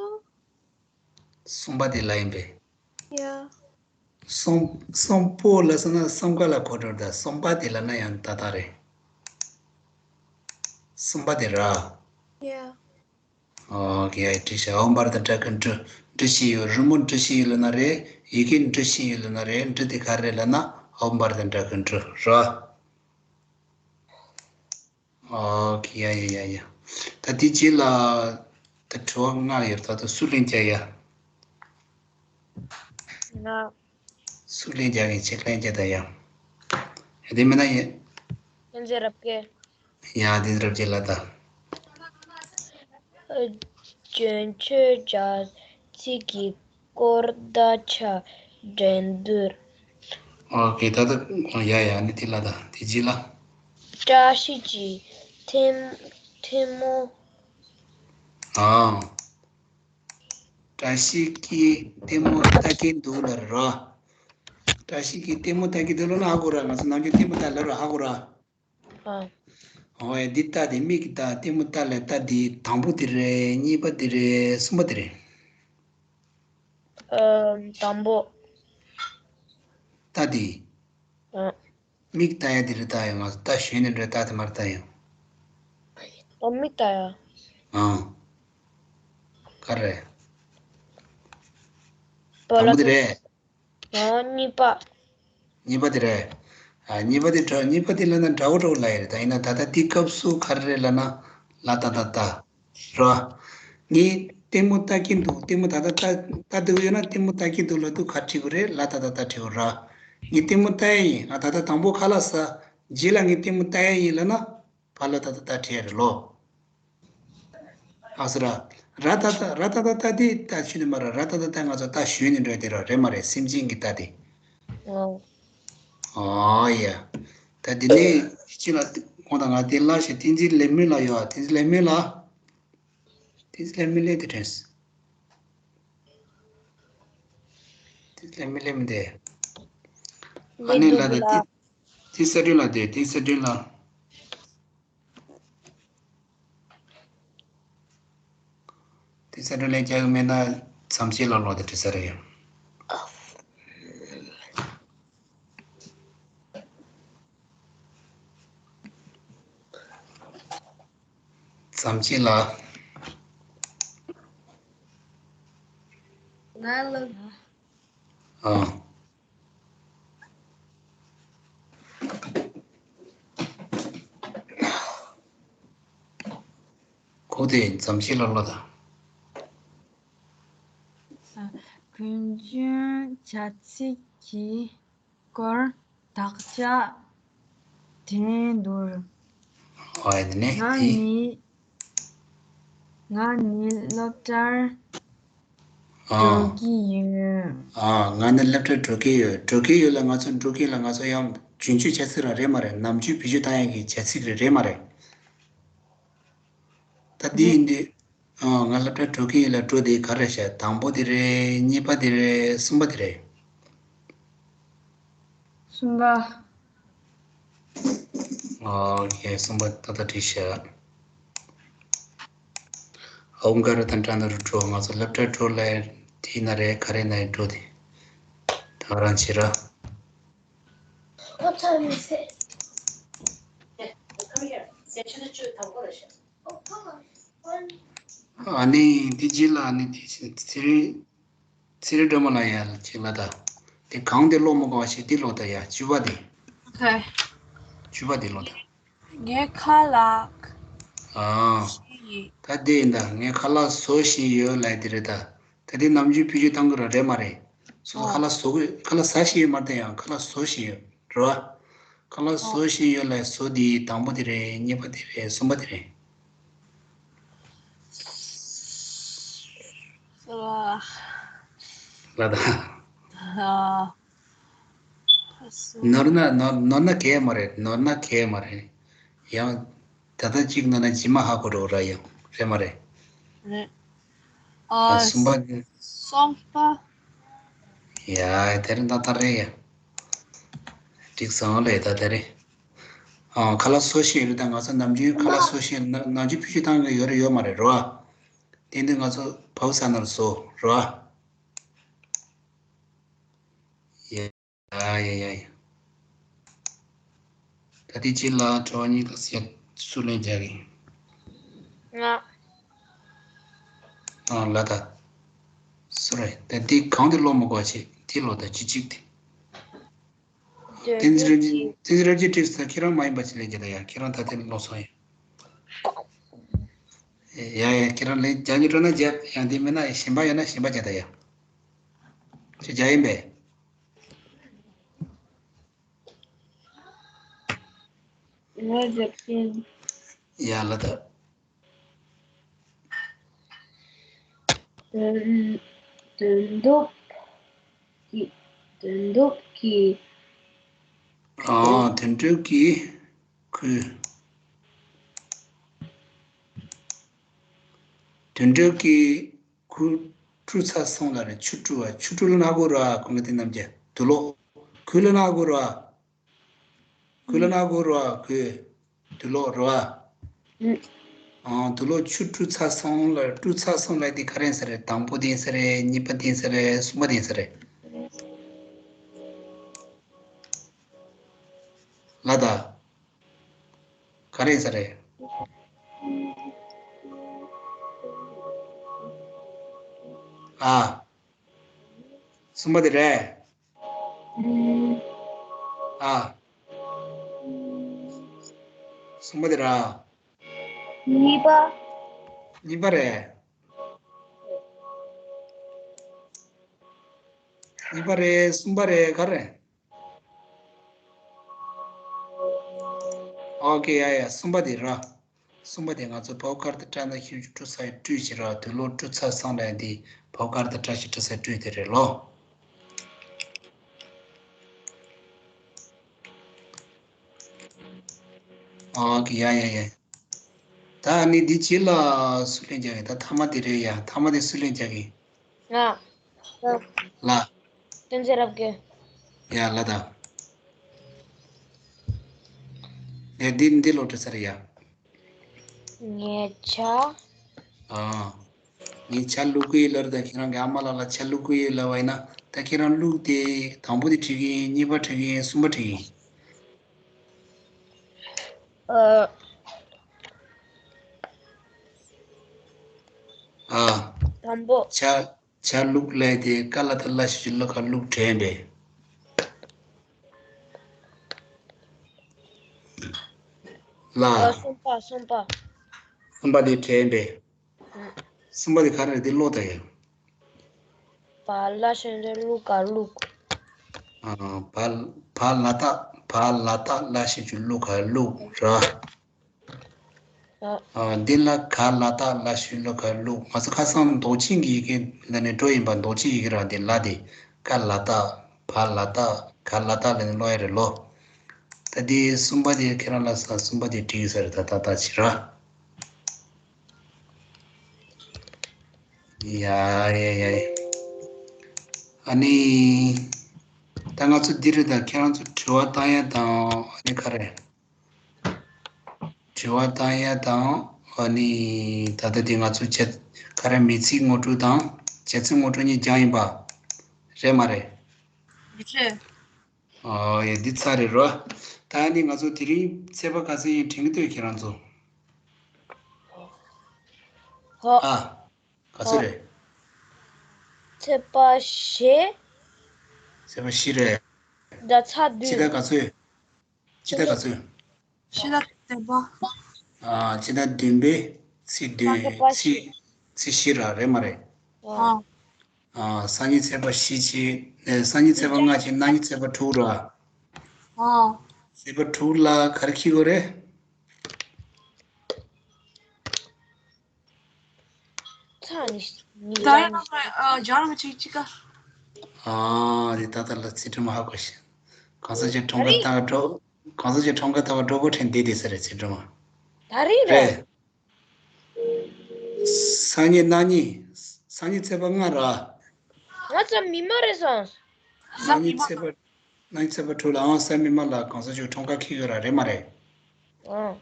གསུམ་པ་དེ་ལ་ཡིན་པས། ཡ། གསུམ་གསུམ་པོ་ལབ་སོང་ན་གསུམ་ཀ་ལ་གོ་འགྲོ་ད། གསུམ་པ་དེ་ལབ་ན་ཡང་ཏག་ཏག་རེད། གསུམ་པ་དེ་ར། ཡ། ཨོ་ཁེ། ཡ་བྲིས་ཤག་འོག་འབར་དང་སྦྲགས་ཀྱི་འབྲི། འབྲི་བཞིན་ཡོད། རི་མོ་འབྲི་བཞིན་ཡོད་ལབ་ན་རེད། ཡི་གེ་འབྲི་བཞིན་ཡོད་ལབ་ན་རེད། འབྲི་དེ་ག་རེ་ལབ་ན་འོག་འབར་དང་སྦྲགས་ཀྱི་འབྲི་ར། ཨོ་ཁེ། ཡ་ཡ་ཡ་ཡ། ད་དེ་རྗེས་ལ་ད་དྲི་བ་ལྔ་ཡོད། ད་དུང་སུ་ལན་རྒྱག་ཡ། ང་། སུ་ལན་རྒྱག་གིན་ཆེ་ལན་རྒྱག་ད་ཡ། ཡ་དེ་མིན་ན་ཡ། ལྷན་རྒྱས་རབ་དགེ། ཡ་དེ་རབ་རྒྱས་ལ་ད། རྒྱུན་སྤྱོད་བྱ་ཚིག་གི་སྐོར་དག་ཆ་འགྲན་བསྡུར། ཨོ་ཁེ། ད་ད་ཡ་ཡ་ནི་དེ་ལ་ད་དེ་རྗེས་ལ། བཀྲ་ཤིས་ཀྱིས་ཐལ་ཐལ་མོ། ཨང་། བཀྲ་ཤིས་ཀྱིས་ལྟད་མོ་ལྟ་གིན་འདུག་ལབ་ར། བཀྲ་ཤིས་ཀྱིས་ལྟད་མོ་ལྟ་གིན་འདུག་ལབ་ན་ཧ་གོ་ར། ང་ཚོ་ནམ་རྒྱུན་ལྟད་མོ་ལྟ་ལབ་ར། ཧ་གོ་ར། ཨ། ཨོ་ཡ། འདི་ལྟ་དེ་མིག་གིས་ལྟ། ལྟད་མོ་ལྟ་ལབ་ལྟ་དེ་དང་པོ་དེ་རེད། གཉིས་པ་དེ་རེད། གསུམ་པ་དེ་རེད། ཨ། དང་པོ། ལྟ་དེ། ཨ། མིག་ལྟ་ཡ་དེ་རེད། ལྟ་ཡ་ང་ལྟ་ཞུས་ནས་འགྲོ། ལྟ་དེ་མར་ལྟ་ཡ། ཨ། མིག་ལྟ་ཡ། ཨང་། ག་རེ། བོད་ལ་དང་པོ་དེ་རེད། ཨ། གཉིས་པ། གཉིས་པ་དེ་རེད། ཨ། གཉིས་པ་དེ་འདྲ། གཉིས་པ་དེ་ལབ་ན་འདྲ་བོ་འདྲ་བོ་ལབ་ཡ་རེད། ད་ཡིན་ན་ད་ལྟ་འདི་སྐབས་སུ་ག་རེ་རེད་ལབ་ན། ལ་ཏ་བཏགས་ལྟ། ར། ངས་ལྟད་མོ་ལྟ་གིན་འདུག་ལྟད་མོ་ད་ལྟ་ལྟ་ལྟ་འདུག་ཡོད་ན་ལྟད་མོ་ལྟ་གིན་འདུག་ལབ་དུས་ག་རེ་བྲིས་དགོས་རེད། ལ་ཏ་བཏགས་ལྟ་བྲིས་དགོས་ར། ངས་ལྟད་མོ་ལྟ་ཡ་ཡིན། ང་ད་ལྟ་དང་པོ་ཁ་ལག་ཟ། རྗེས་ལ་ངས་ལྟད་མོ་ལྟ་ཡ་ཡིན་ལབ་ན། བ་ལ་ཏ་བཏགས་བཏགས་བྲིས་ཡ་རེད་ལོ། ཨ་སི་ར། ར་ཏ་བཏགས་ར་ཏ་བཏགས་ལྟ་དེ་ལྟ་ཞུས་ནས་མ་ར། ར་ཏ་བཏགས་ལྟ་ང་ཚོ་ལྟ་ཞུས་ནས་འགྲོ་ཡ་དེ་ར་རེད་མ་རེད། སེམས་ཅན་གྱི་ལྟ་དེ། ཨོ། ཨོ་ཡ། ད་དེ་ནས་ཅི་ལ་ཁོང་དང་ང་དེ་ལ་ཞེས་བསྟན་འཛིན་ལེགས་སྨོན་ལ་ཡོད། བསྟན་འཛིན་ལེགས་སྨོན་ལ། བསྟན་འཛིན་ལེགས་སྨོན་ལེགས་དེ་དྲན། བསྟན་འཛིན་ལེགས་སྨོན་ལེགས་མི་འདུག་ཨ་ནི་ལ་དེ་དེ་ས་སྒྲོན་ལ་དེ་དེ་ས་སྒྲོན་ལ། དེ་ས་སྒྲོན་ལན་རྒྱག་གི་མེད་ན་མཚམས་བཅད་ལ་ལོག་དེ་དྲི་ས་རེད། མཚམས་བཅད་ལ། ང་ལ། ཨ། ཁོ་དེ་མཚམས་བཅད་ལ་ལོག་དང་། རྒྱུན་སྤྱོད་བྱ་ཚིག་གི་སྐོར་དག་ཆ་འགྲན་བསྡུར། ཨ་ཡིན་ནས་ང་དེ་ནི་ང་ནི་སློབ་གྲྭར་ཨ་འགྲོ་གི་ཡོད། ཨ་ང་ནི་སློབ་གྲྭར་འགྲོ་གི་ཡོད། འགྲོ་གི་ཡོད་ལ་ང་ཚོ་འགྲོ་གི་ལ་ང་ཚོ་ཡང་རྒྱུན་སྤྱོད་བྱ་ཚིག་རང་རེད་མ་རེད། ནམ་རྒྱུན་བེད་སྤྱོད་བཏང་ཡག་གི་བྱ་ཚིག་རེད་རེད་མ་རེད། ད་འདི་ཡིན་དུས། ཨ་ང་སློབ་གྲྭར་འགྲོ་གི་ཡིན་ལ་འགྲོ་དེ་ག་རེ་བྱ། དང་པོ་དེ་རེད། གཉིས་པ་དེ་རེད། གསུམ་པ་དེ་རེད། གསུམ་པ། ཨོ་ཁེ། གསུམ་པ་ཏག་ཏག་བྲིས་བཞག་ཨའུ་འགའ་ར་དང་འདྲ་ན་རུ་འགྲོ། ང་ཚོ་སློབ་གྲྭར་འགྲོ་ལ་དེ་ན་རེད། ག་རེ་ན་འགྲོ་དེ་ད་རང་བྱེད་ར། ཨ་ནི་དེ་རྗེས་ལ་ཨ་ནི་དེ་ཚེ་རིང་ཚེ་རིང་སྒྲོལ་མ་ལ་ཡ་ཅིག་ལ་ད། དེ་གང་དེ་ཀློག་མི་དགོས་པ་ཞིག་དེ་ཀློག་ད་ཡ། བཅུ་པ་དེ། ཧེ། བཅུ་པ་དེ་ཀློག་ད། ངའི་ཁ་ལག་ཨ། ཞིག་ད་དེ་ཡིན་ད། ངའི་ཁ་ལག་བཟོ་བཞིན་ཡོད་ལབ་དེ་རེད་ད། ད་དེ་ནམ་རྒྱུན་བེད་སྤྱོད་གཏང་གི་ར་རེད་མ་རེད། སོ་སོ་ཨ། ཁ་ལག་བཟོ་གི། ཁ་ལག་ཟ་བཞིན་ཡོད་མ་རེད་ད། ཡང་ཁ་ལག་བཟོ་བཞིན་ཡོད་རེད་བ། ཁ་ལག་བཟོ་བཞིན་ཡོད་ལ་བཟོ་དེ་དང་པོ་དེ་རེད། གཉིས་པ་དེ་རེད། གསུམ་པ་དེ་རེད། ལ་ད། ནོར་ན་ནོར་ནོར་ན་གས་མ་རེད། ནོར་ན་གས་མ་རེད། ཡང་ད་ལྟ་གཅིག་ནོར་ན་རྗེས་མ་ཧ་གོ་འགྲོ་ར། ཡང་རེད་མ་རེད། རེད། ཨ་གསུམ་པ་གསུམ་པ། ཡ་དེ་རིང་ད་ལྟ་རེད་ཡ། འགྲིག་སོང་ལེ་ད་དེ་རིང་། ཨ་ཁ་ལག་བཟོ་བཞིན་རེད་ད། ང་ཚོ་ནམ་རྒྱུན་ཁ་ལག་བཟོ་བཞིན་ནམ་རྒྱུན་བེད་སྤྱོད་བཏང་གི་ཡོད་རེད་ཡོད་མ་རེད་རོ། དེ་འདི་ང་ཚོ་བབས་ས་ནར་བཟོ་རོ། ཡ་ཡ་ཡ་ཡ། ད་དེ་རྗེས་ལ་དྲི་བ་གཉིས་དང་ཟེར་སུ་ལེན་རྒྱག་གི་ང་། ཨ་ལ་ད། སུ་རེད། ད་འདི་གང་དེ་ཀློག་མི་དགོས་བྱེད། དེ་ཀློག་ད་གཅིག་གཅིག་དེ། བསྟན་འཛིན་རབ་རྒྱས། བསྟན་འཛིན་རབ་རྒྱས་བྲིས་ས་ཁྱེད་རང་མ་ཡིན་པ་ཅིག་ལེན་རྒྱག་ད་ཡ། ཁྱེད་རང་ད་དེ་ཀློག་སོང་ཡ། ཡ་ཡ་ཁྱེད་རང་ལེན་རྒྱག་རྒྱུ་སྤྲོ་ན་རྒྱབ། ཡང་དེ་མིན་ན་གཞན་པ་ཡོད་ན་གཞན་པ་རྒྱག་ད་ཡ། ཁྱེད་རྒྱག་ཡིན་པས། ང་རྒྱབ་ཀྱིན། ཡ་ལ་ད། དོན་དོན་འགྲུབ་ཀྱི། དོན་འགྲུབ་ཀྱི། ཨ་དོན་འགྲུབ་ཀྱི་ཁུ། དོན་འགྲུབ་ཀྱི་ཁུ་བཀྲུ་ཚར་སོང་ལ་རེད། ཆུ་བཀྲུ་བ། ཆུ་བཀྲུ་ལ་ན་གོ་ར། ཁོང་གི་དེ་རྣམས་ཀྱི་དུག་ལོག་ཁུ་ལ་ན་གོ་ར། ཁུ་ལ་ན་གོ་ར། ཁུ་དུག་ལོག་ར། ཨང་དུག་ལོག་ཆུ་བཀྲུ་ཚར་སོང་ལ། བཀྲུ་ཚར་སོང་ལ་དེ་ག་རེ་ཡིན་ས་རེད། དང་པོ་དེ་ཡིན་ས་རེད། གཉིས་པ་དེ་ཡིན་ས་རེད། གསུམ་པ་དེ་ཡིན་ས་རེད། ལ་ད། ག་རེ་ཡིན་ས་རེད། ཨ། གསུམ་པ་དེ་རེད། ཨ། གསུམ་པ་དེ་ར། གཉིས་པ། གཉིས་པ་རེད། གཉིས་པ་རེད། གསུམ་པ་རེད། ག་རེ། ཨོ་ཀེ། ཡ་ཡ། གསུམ་པ་དེ་ར། གསུམ་པ་དེ་ང་ཚོ་བའོ་ཀར་དེ་བཀྲ་ན་ཤིས་བརྐྱང་བཀྲུ་ཚར་བཀྲུས་བྱས་ར། དུག་ལོག་བཀྲུ་ཚར་སོང་ལ་དེ་བའོ་ཀར་དེ་བཀྲ་ཤིས་བཀྲུ་ཚར་བཀྲུས་དེ་རེད་ལོ། ཨོ་ཀེ། ཡ་ཡ་ཡ། ད་ནི་འདི་རྗེས་ལ་སུ་ལེན་རྒྱག་གི། ད་ཐ་མ་དེ་རེད་ཡ། ཐ་མ་དེ་སུ་ལེན་རྒྱག་གི། ང་། ལ། བསྟན་འཛིན་རབ་རྒྱས། ཡ་ལ་ད། ཡ་འདི་འདི་ལོ་དྲི་ས་རེད་ཡ། ངའི་ཇ། ཨ། ངའི་ཇ་བླུག་གི་ཡོད་ལབ་རེད། ད་ཁྱེད་རང་གི་ཨ་མ་ལགས་ལ་ཇ་བླུག་གི་ཡོད་ལབ་པ་ཡིན་ན། ད་ཁྱེད་རང་བླུག་དེ་དང་པོ་དེ་བྲིས་གི་ཡིན། གཉིས་པ་བྲིས་གི་ཡིན། གསུམ་པ་བྲིས་གི་ཡིན། ཨ། ཨ། དང་པོ། ཇ་ཇ་བླུག་ལས་དེ་ཀ་ལ་ད་ལ་ཞབས་ཀྱུ་ལ་ག་བླུག་དྲན་པས། ལ། ཨ། གསུམ་པ། གསུམ་པ། གསུམ་པ་དེ་དྲན་པས། ཨ། གསུམ་པ་དེ་ག་རེ་རེད། དེ་ཀློག་ད་ཡ། བ་ལ་ཞབས་ཀྱུ་བླུག་ག་བླུག་ཨ། བ་བ་ལ་ཏ། བ་ལ་ཏ་ལ་ཞབས་ཀྱུ་བླུག་ག་བླུག་ར། འདི་ལ་ག་ལ་བཏགས་ལ་ཞབས་ཀྱུ་ལ་ག་ཀླུ། ང་ཚོ་ཁ་སང་མདོག་ཅན་གྱི་ཡི་གེ་ལ་ནི་འགྲོ་ཡིན་པ། མདོག་ཅན་ཡི་གེ་ར་འདི་ལ་དེ་ཀ་ལ་བཏགས་བ་ལ་བཏགས་ག་ལ་བཏགས་ལ་ནི་ཀློག་ཡ་རེད་ལོ། ད་དེ་གསུམ་པ་དེ་ཁྱེད་རང་ལ་ས་གསུམ་པ་དེ་བྲིས་ས་རེད། ད་ད་ད་ཕྱིར་ར། ཡ་ཡ་ཡ་ཡ། ཨ་ནི། ད་ང་ཚོ་འདི་རེད། ད་ཁྱེད་རང་ཚོ་དྲི་བ་བཏང་ཡ་དང་ཨ་ནི་ག་རེ། དྲི་བ་བཏང་ཡ་དང་ཨ་ནི་ད་ལྟ་དེ་ང་ཚོ་བྱ་ག་རེ་མིང་ཚིག་ངོ་སྤྲོད་དང་བྱ་ཚིག་ངོ་སྤྲོད་གཉིས་སྦྱངས་ཡིན་པ། རེད་མ་རེད། རེད། ཨོ་ཡ་འདི་ཚར་རེད་རོ། ད་ནི་ང་ཚོ་དེ་རིང་ཚེག་བར་ག་ཚོད་ཡིན་དྲན་གྱི་འདུག་ཁྱེད་རང་ཚོ། ཧོ། ཨ། ག་ཚོད་ཧོ། རེད། ཚེག་བར་བཞི། ཚེག་བར་བཞི་རེད། ད་ཚར་ཕྱི་ཟླ་བདུན། ག་ཚོད། ཕྱི་ཟླ་ག་ཚོད། ཕྱི་ཟླ་བདུན་པ། ཨ་ཕྱི་ཟླ་བདུན་པའི་ཚེས་བདུན། ཚེས་བཞི། ཚེས་བཞི་ར་རེད་མ་རེད། ཨ། ཨ་སང་ཉིན་ཚེས་པ་བཞི་བྱས། ཨེ་སང་ཉིན་ཚེས་པ་ལྔ་བྱས། གནངས་ཉིན་ཚེས་པ་དྲུག་ར། ཨ། ཚེས་པ་དྲུག་ལ་ག་རེ་འཁྱེར་དགོས་རེད། ཚ་ནི་ནི་ད་ཡང་ལ་ནི། ཨ་ཇ་རམ་ཅིག་ཅིག་ག་ཨ་དེ་ད་ལྟ་ལ་ཚེ་སྒྲོལ་མ་ཧ་གོ་ཤེས། གང་ས་ཅིག་ད་ཁྲོམ་ཁ་རེད། ད་ག་འགྲོ། གང་ས་ཅིག་ཁྲོམ་ཁ་ད་ག་འགྲོ་པོ་ཁྲེན་བསྡད་བསྡད་ས་རེད་ཚེ་སྒྲོལ་མ། ད་རེད་རེད། རེད། སང་ཉིན་གནངས་ཉིན། སང་ཉིན་ཚེས་པ་ལྔ་ར། ང་ཚོ་མི་མ་རེད་སོང་། གནངས་ཉིན་ཚེས་པ། གནངས་ཉིན་ཚེས་པ་དྲུག་ལ་ཨང་གསར་མི་མང་ལ་གང་ས་ཆོས་ཁྲོམ་ཁ་འཁྱེར་ཡོད་ར་རེད་མ་རེད། ཨང་།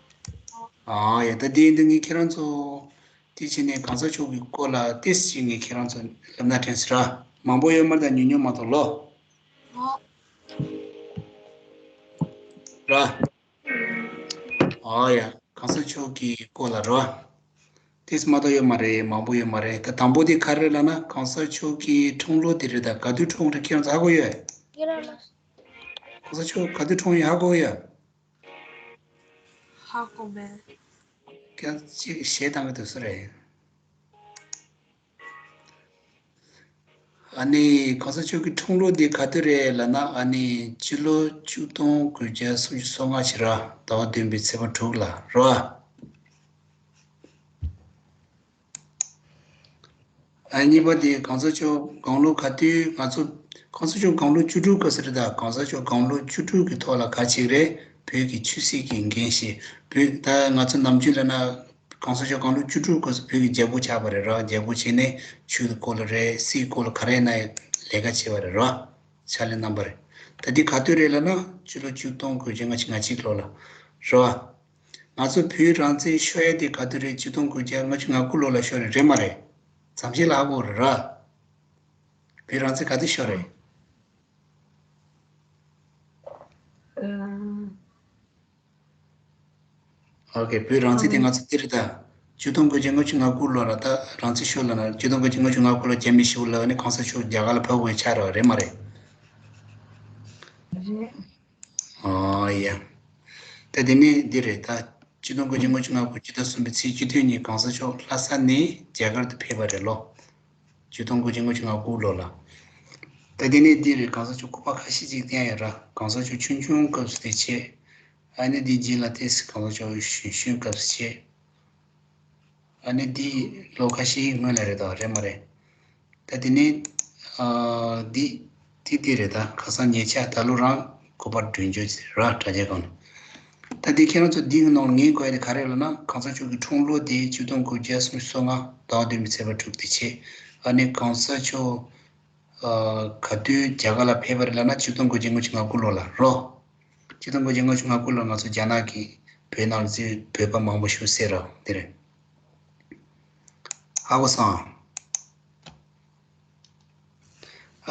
ཨང་ཡ་ད་དེ་ཡིན་དུས་ངས་ཁྱེད་རང་ཚོ། དེ་བྱས་ནས་གང་ས་ཆོས་ཀྱི་སྐོར་ལ་ཏོག་ཙམ་ངས་ཁྱེད་རང་ཚོ་ལབ་ན་དྲན་ཟེར་ར། མང་པོ་ཡོད་མ་རེད་ད་ཉུང་ཉུང་མ་གཏོགས་ལོ། ཨོ། ར། ཨོ་ཡ། གང་ས་མཆོག་གི་སྐོར་ལ་རོ། ཏིས་མ་གཏོགས་ཡོད་མ་རེད། མང་པོ་ཡོད་མ་རེད། ད་དང་པོ་དེ་ག་རེ་ལབ་ན་གང་ས་མཆོག་གི་འཁྲུངས་ལོ་དེ་རེད། ད་ག་དུས་འཁྲུངས་རེད་ཁྱེད་རང་ཚོ་ཧ་གོ་ཡོད། ཡོད་ར་ལ། གང་ས་མཆོག་ག་དུས་འཁྲུངས་ཡོད་ཧ་གོ་ཡོད། ཧ་གོ་མེད། ཁྱེད་ཅིག་གཞས་བཏང་གི་འདུག་སུ་རེད། ཨ་ནི་གོང་ས་མཆོག་གི་འཁྲུངས་ལོ་འདི་ག་དུས་རེད་ལབ་ན། ཨ་ནི་སྤྱི་ལོ་ཆིག་སྟོང་དགུ་བརྒྱ་སུམ་ཅུ་སོ་ལྔ་ཕྱི་ཟླ་བ་བདུན་པའི་ཚེས་པ་དྲུག་ལ་རོ། ཨ་གཉིས་པ་དེ་གོང་ས་མཆོག་དགུང་ལོ་ག་དུས་ང་ཚོ་གོང་ས་མཆོག་དགུང་ལོ་བཅུ་དྲུག་སྐབས་སུ་རེད། ད་གོང་ས་མཆོག་དགུང་ལོ་བཅུ་དྲུག་གི་ཐོག་ལ་ག་ཅིག་རེད། བོད་ཀྱི་ཆོས་སྲིད་ཀྱི་འགན་བཞེས། བོད་ད་ང་ཚོ་ནམ་རྒྱུན་ལབ་ན། གོང་ས་མཆོག་དགུང་ལོ་བཅུ་དྲུག་སྐབས་སུ་བོད་ཀྱི་རྒྱལ་པོ་ཆགས་པ་རེད་ར། རྒྱལ་པོ་བྱས་ནས་ཆོས་ཀྱི་སྐོར་ལ་རེད། སྲིད་སྐོར་ལ་ག་རེ་ན་ལས་ཀ་བྱས་པ་རེད་ར། ཕྱག་ལས་གནང་པ་རེད། ད་འདི་ག་དུས་རེད་ལབ་ན་སྤྱི་ལོ་ཆིག་སྟོང་དགུ་བརྒྱ་ལྔ་བཅུ་ང་གཅིག་ལོ་ལ་རེད་བ། ང་ཚོ་བོད་རང་བཙན་ཤོར་ཡ་དེ་ག་དུས་རེད། ཆིག་སྟོང་དགུ་བརྒྱ་ལྔ་བཅུ་ང་དགུ་ལོ་ལ་ཤོར་རེད། རེད་མ་རེད། མཚམས་ཆད་ལ་ཧ་གོ་རེད་ར། བོད་རང་བཙན་ག་དུས་ཤོར་རེད། ཨ། ཨོ་ཁེ། བོད་རང་བཙན་དེ་ང་ཚོ་འདི་རེད་ད། ཆིག་སྟོང་དགུ་བརྒྱ་ལྔ་བཅུ་ང་དགུ་ལོ་ར། ད་རང་བཙན་ཤོར་ལ་ན་ཆིག་སྟོང་དགུ་བརྒྱ་ལྔ་བཅུ་ང་དགུ་ལོ་རྒྱ་མི་ཞི་བ་ལ་ནི་གོང་ས་མཆོག་རྒྱ་གར་ལ་ཕེབས་དགོས་ཆགས་ར་རེད་མ་རེད། རེད། ཨོ་ཡ། ད་དེ་ནི་འདི་རེད་ད། ཆིག་སྟོང་དགུ་བརྒྱ་ལྔ་བཅུ་ང་དགུ་སྤྱི་ཟླ་གསུམ་པའི་ཚེས་བཅུ་བདུན་ཉིན་གོང་ས་མཆོག་ལྷ་ས་ནས་རྒྱ་གར་དུ་ཕེབས་པ་རེད་ལོ། ཆིག་སྟོང་དགུ་བརྒྱ་ལྔ་བཅུ་ང་དགུ་ལོ་ལ། ད་དེ་ནས་འདི་རེད། གོང་ས་མཆོག་སྐུ་པར་ཁ་ཤས་ཅིག་བསྟན་ཡོད་ར། གོང་ས་མཆོག་ཆུང་ཆུང་སྐབས་སུ་དེ་བྱས། ཨ་ནི་འདི་རྗེས་ལ་ཏོག་ཙམ་གོང་ས་མཆོག་གཞོན་གཞོན་སྐབས་སུ་བྱས། ཨ་ནི་འདི་ལོ་ཁ་ཤས་སྔོན་ལ་རེད་དོ། རེད་མ་རེད། ད་དེ་ནས་ཨ་འདི་འདི་འདི་རེད། ད་ཁ་སང་ཉེ་ཆར་ད་ལོ་རང་སྐུ་པར་བསྐྲུན་རྒྱུ་ར་དྲ་རྒྱ་སྒང་ནས། ད་འདི་ཁྱེད་རང་ཚོ་འདི་གི་ནང་ལ་ངས་གོ་ཡ་དེ་ག་རེ་ལབ་ན། གོང་ས་མཆོག་གི་འཁྲུངས་ལོ་དེ་ཆིག་སྟོང་དགུ་བརྒྱ་སུམ་ཅུ་སོ་ལྔ་ཟླ་བ་བདུན་པའི་ཚེས་པ་དྲུག་དེ་བྱས། ཨ་ནི་གོང་ས་མཆོག་ཨ་ག་དུས་རྒྱ་གར་ལ་ཕེབས་པ་རེད་ལབ་ན་ཆིག་སྟོང་དགུ་བརྒྱ་ལྔ་བཅུ་ང་དགུ་ལོ་ལ་རོ། ཆིག་སྟོང་དགུ་བརྒྱ་ལྔ་བཅུ་ང་དགུ་ལོ་ང་ཚོ་རྒྱ་ནག་གི་བོད་ནང་ལ་བཙུགས་བོད་པ་མང་པོ་ཞིག་བསད་ར་དེ་རེད། ཧ་གོ་སོང་ཨ།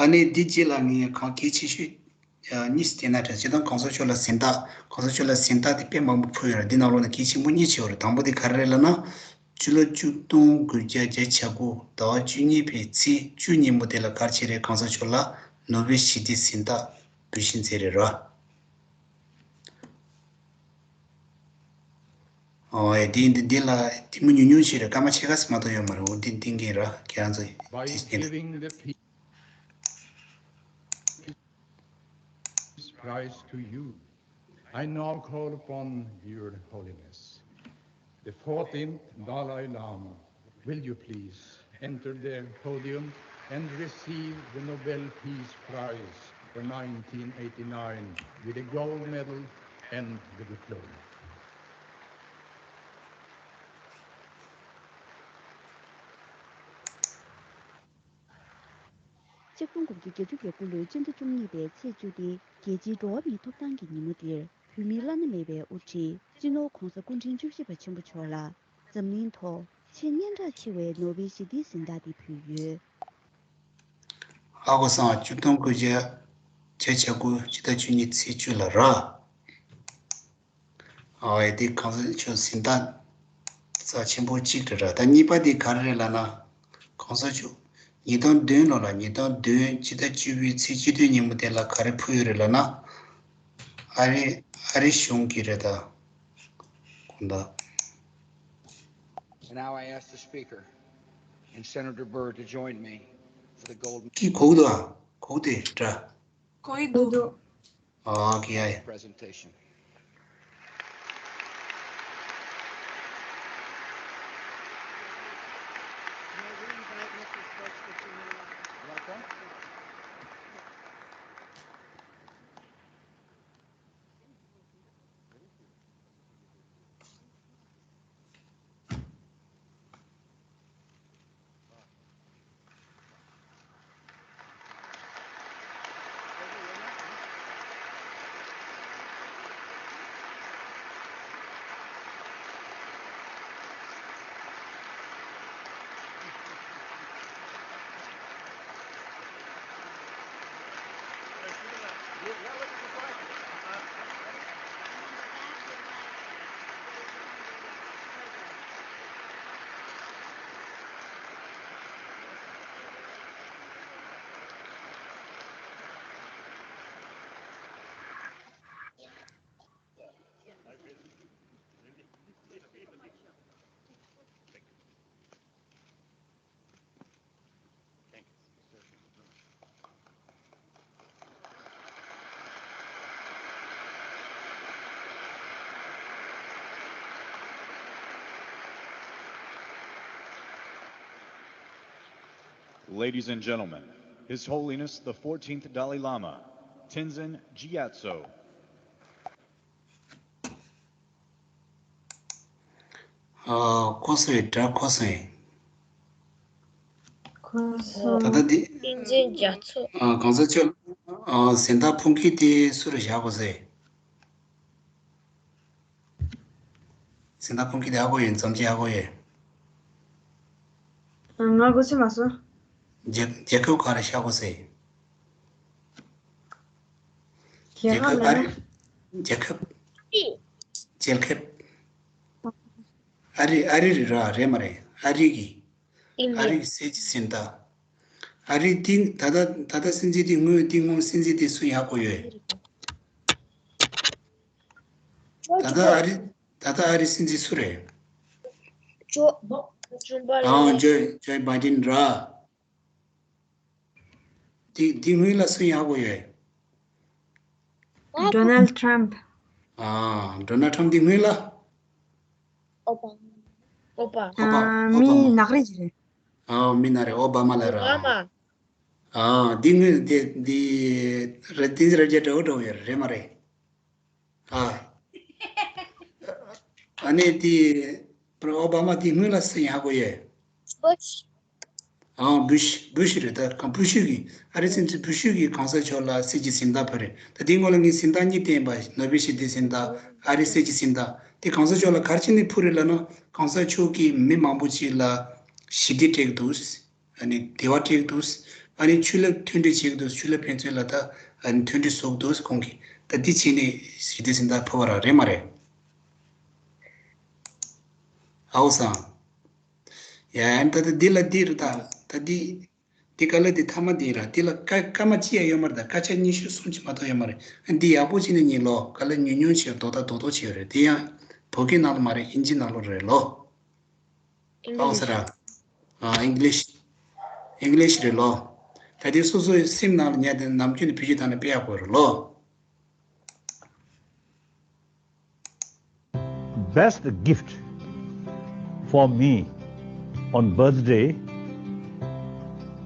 ཨ་ནི་འདི་རྗེས་ལ་ངས་གང་གལ་ཆེ་ཤོས་གཉིས་བསྟན་ན་དྲན། སྤྱིར་བཏང་གོང་ས་མཆོག་ལ་གཟེངས་རྟགས། གོང་ས་མཆོག་ལ་གཟེངས་རྟགས་དེ་དཔེ་མང་པོ་ཕུལ་ཡོད་རེད། འདི་ནང་ལོགས་ནས་གལ་ཆེན་པོ་གཉིས་ཆེ་བ་རེད། དང་པོ་དེ་ག་རེ་རེད་ལབ་ན། སྤྱི་ལོ་ཆིག་སྟོང་དགུ་བརྒྱ་བརྒྱད་ཅུ་གྱ་དགུ་ཟླ་བ་བཅུ་གཉིས་པའི་ཚེས་བཅུ་ཉིན་མོ་དེ་ལ་ག་རེ་བྱས་རེད། གོང་ས་མཆོག་ལ་ནོ་བེལ་ཞི་བདེའི་གཟེངས་རྟགས་འབུལ་བཞེས་མཛད་རེད་ར། ཨོ་ཨེ་འདི་འདི་འདི་ལ་འདི་མོ་ཉུང་ཉུང་ཞིག་རེད། སྐར་མ་ཕྱེད་ཀ་ཙམ་མ་གཏོགས་ཡོད་མ་རེད། འོ་འདི་འདི་འགན་ར་ཁྱེད་རང་ཚོ་By འདི་འདི་རེད། Giving the peace prize to you, I now call upon your holiness. The fourteenth Dalai Lama, will you please enter the podium and receive the Nobel Peace Prize for nineteen eighty-nine with a gold medal and the diploma? ཆིག་སྟོང་དགུ་བརྒྱ་བརྒྱད་ཅུ་གྱ་དགུ་ལོའི་སྤྱི་ཟླ་བཅུ་གཉིས་པའི་ཚེས་བཅུ་སྟེ་རྒྱལ་སྤྱིའི་འགྲོ་བ་མིའི་ཐོབ་ཐང་གི་ཉིན་མོ་འདིར་བོད་མིའི་བླ་ན་མེད་པའི་དབུ་ཁྲིད་སྤྱི་ནོར་༧གོང་ས་སྐུ་ཕྲེང་བཅུ་བཞི་པ་ཆེན་པོ་མཆོག་ལ་འཛམ་གླིང་ཐོག་ཆེས་སྙན་གྲགས་ཆེ་བའི་ནོ་བེལ་ཞི་བདེའི་གཟེངས་རྟགས་འདི་ཕུལ་ཡོད། ཨ་ཁུ་སང་བཅུ་སྟོང་དགུ་བརྒྱ་བརྒྱད་ཅུ་གྱ་དགུ་སྤྱི་ཟླ་བཅུ་གཉིས་ཚེས་བཅུ་ལ་ར། ཨ་ཡ་དེ་གོང་ས་མཆོག་གཟེངས་རྟགས་རྩ་ཆེན་པོ་གཅིག་རེད་ར། ད་གཉིས་པ་དེ་ག་རེ་རེད་ལབ་ན། གོང་ས་མཆོག་ཉིས་སྟོང་བདུན་ལོ་ལ་ཉིས་སྟོང་བདུན་སྤྱི་ཟླ་བཅུ་པའི་ཚེས་བཅུ་བདུན་ཉིན་མོ་དེ་ལ་ག་རེ་ཕུལ་ཡོད་རེད་ལབ་ན། ཨ་རི་ཨ་རི་གཞུང་གིས་རེད་ད། དགོངས་དག And now I ask the Speaker and Senator Byrd to join me for the Golden ཀི་གོག་དུ་ཨ་གོག་དེ་འདྲ། གོ་ཡི་འདུག་ཨ་ཀི་ཡ་ཡ། presentation. Ladies and gentlemen, His Holiness the fourteenth Dalai Lama, Tenzin Gyatso. ཨ་ཁོ་སོང་ཡིན་དྲ་ཁོ་སོང་ཡིན། ཁོ་སོང་། ད་ལྟ་འདི། བསྟན་འཛིན་རྒྱ་མཚོ། ཨ་གང་ཟག་ཆོས། ཨ་གཟེངས་རྟགས་ཕུལ་མཁན་དེ་སུ་རེད་བཞག་གོ་ཟེར། གཟེངས་རྟགས་ཕུལ་མཁན་དེ་ཧ་གོ་ཡོད་འཛོམས་ཅན་ཧ་གོ་ཡོད། ང་གོ་ཚོད་མ་སོང་། རྒྱལ་རྒྱལ་ཁབ་ག་རེ་བཞག་གོ་ཟེར། རྒྱལ་ཁབ་ལ་ན། རྒྱལ་ཁབ། རྒྱལ་ཁབ། ཨ་རི་ཨ་རི་རེད་ར་རེད་མ་རེད་ཨ་རི་གི་ཨ་རི་གི་སྲིད་ཇུས་ཟིན་ད། ཨ་རི་ཏིང་ད་ལྟ་ད་ལྟ་སྲིད་འཛིན་དེ་དངོས་དེ་སྔོན་སྲིད་འཛིན་དེ་སུ་ཡག་པོ་ཡོད། ད་ལྟ་ཨ་རི་ད་ལྟ་ཨ་རི་སྲིད་འཛིན་སུ་རེད། ཨང་ཇོ་ཇོ་བྷའི་ཌེན་ར། དེ་དེ་སྔོན་ལ་སུ་ཡག་པོ་ཡོད། ཌོ་ནལ་ཊམ། ཨ་ཌོ་ནལ་ཊམ་དེ་སྔོན་ལ། ཨོ་པ། ཨ་མི་ནག་རེད་ཅི་རེད། ཨ་མི་ནག་རེད་ཨོ་བྷ་མ་ལ་ར། ཨ་འདི་སྔོན་དེ་འདི་རེད་དེ་རེད་རྒྱ་འདྲ་བོ་འདྲ་བོ་ཡོད་རེད་མ་རེད། ཨ་ཨ་ནི་དེ་ཨོ་བྷ་མ་དེ་སྔོན་ལ་སུ་ཡག་པོ་ཡོད། ཨང་བུ་ཤི་བུ་ཤི་རེད་ད་གང་བུ་ཤི་གི་ཨ་རི་སྲིད་འཛིན་བུ་ཤི་གི་གང་ཟག་ཕྱོགས་ལ་སྲིད་ཀྱི་སྦྱིན་བདག་ཕུལ་རེད་ད་དེའི་སྔོན་ལ་ངས་སྦྱིན་བདག་གཉིས་བསྟན་པ་ནོ་བེལ་ཞི་བདེའི་སྦྱིན་བདག་ཨ་རི་སྲིད་ཀྱི་སྦྱིན་བདག་དེ་གང་ཟག་ཕྱོགས་ལ་ག་རེ་བྱས་ནས་ཕུལ་རེད་ལབ་ན་གང་ཟག་ཕྱོགས་ཀྱིས་མི་མང་པོ་ཅིག་ལ་ཞི་བདེ་སྤྲད་འདུག་ཨ་ནི་བདེ་བ་སྤྲད་འདུག་ཨ་ནི་ཆུ་ལྷབ་མཐུན་སྒྲིལ་བྱེད་འདུག་ཆུ་ལྷབ་ཕན་ཚུན་ལ་ད་ཨ་ནི་མཐུན་སྒྲིལ་བཟོ་འདུག་ཁོང་གིས་ད་དེ་བྱས་ནས་ཞི་བདེའི་སྦྱིན་བདག་ཕུལ་བ་རང་རེད་མ་རེད། ཨའོ་སང་། ཡ་ཡ་ད་ད་འདི་ལ་འདི་རུ་ད་ད་འདི་འདི་ག་ལ་འདི་ཐ་མ་འདི་ར་འདི་ལ་སྐ་སྐར་མ་གཅིག་ཡང་ཡོད་མ་རེད་ད་སྐར་ཆ་ཉི་ཤུ་སུམ་ཅུ་མ་གཏོགས་ཡོད་མ་རེད། འདི་ཡག་པོ་བྱས་ནས་ཉན་ལོ་ག་ལ་ཉུང་ཉུང་བྱས་རྡོག་ད་རྡོག་རྡོག་བྱས་ཡོད་རེད་དེ་ཡང་བོད་སྐད་ནང་ལ་མ་རེད་ཨིན་ཇི་ནང་ལོ་རེད་ལོ། ཨའོ་ས་ར། ཨ་ཨིང་ལིཤ། ཨིང་ལིཤ་རེད་ལོ། ད་དེ་སོ་སོའི་སེམས་ནང་ལ་ཉར་ཏེ་ནམ་རྒྱུན་ནས་བེད་སྤྱོད་བཏང་ན་དཔེ་ཡག་པོ་རེད་ལོ། Best gift. for me on birthday,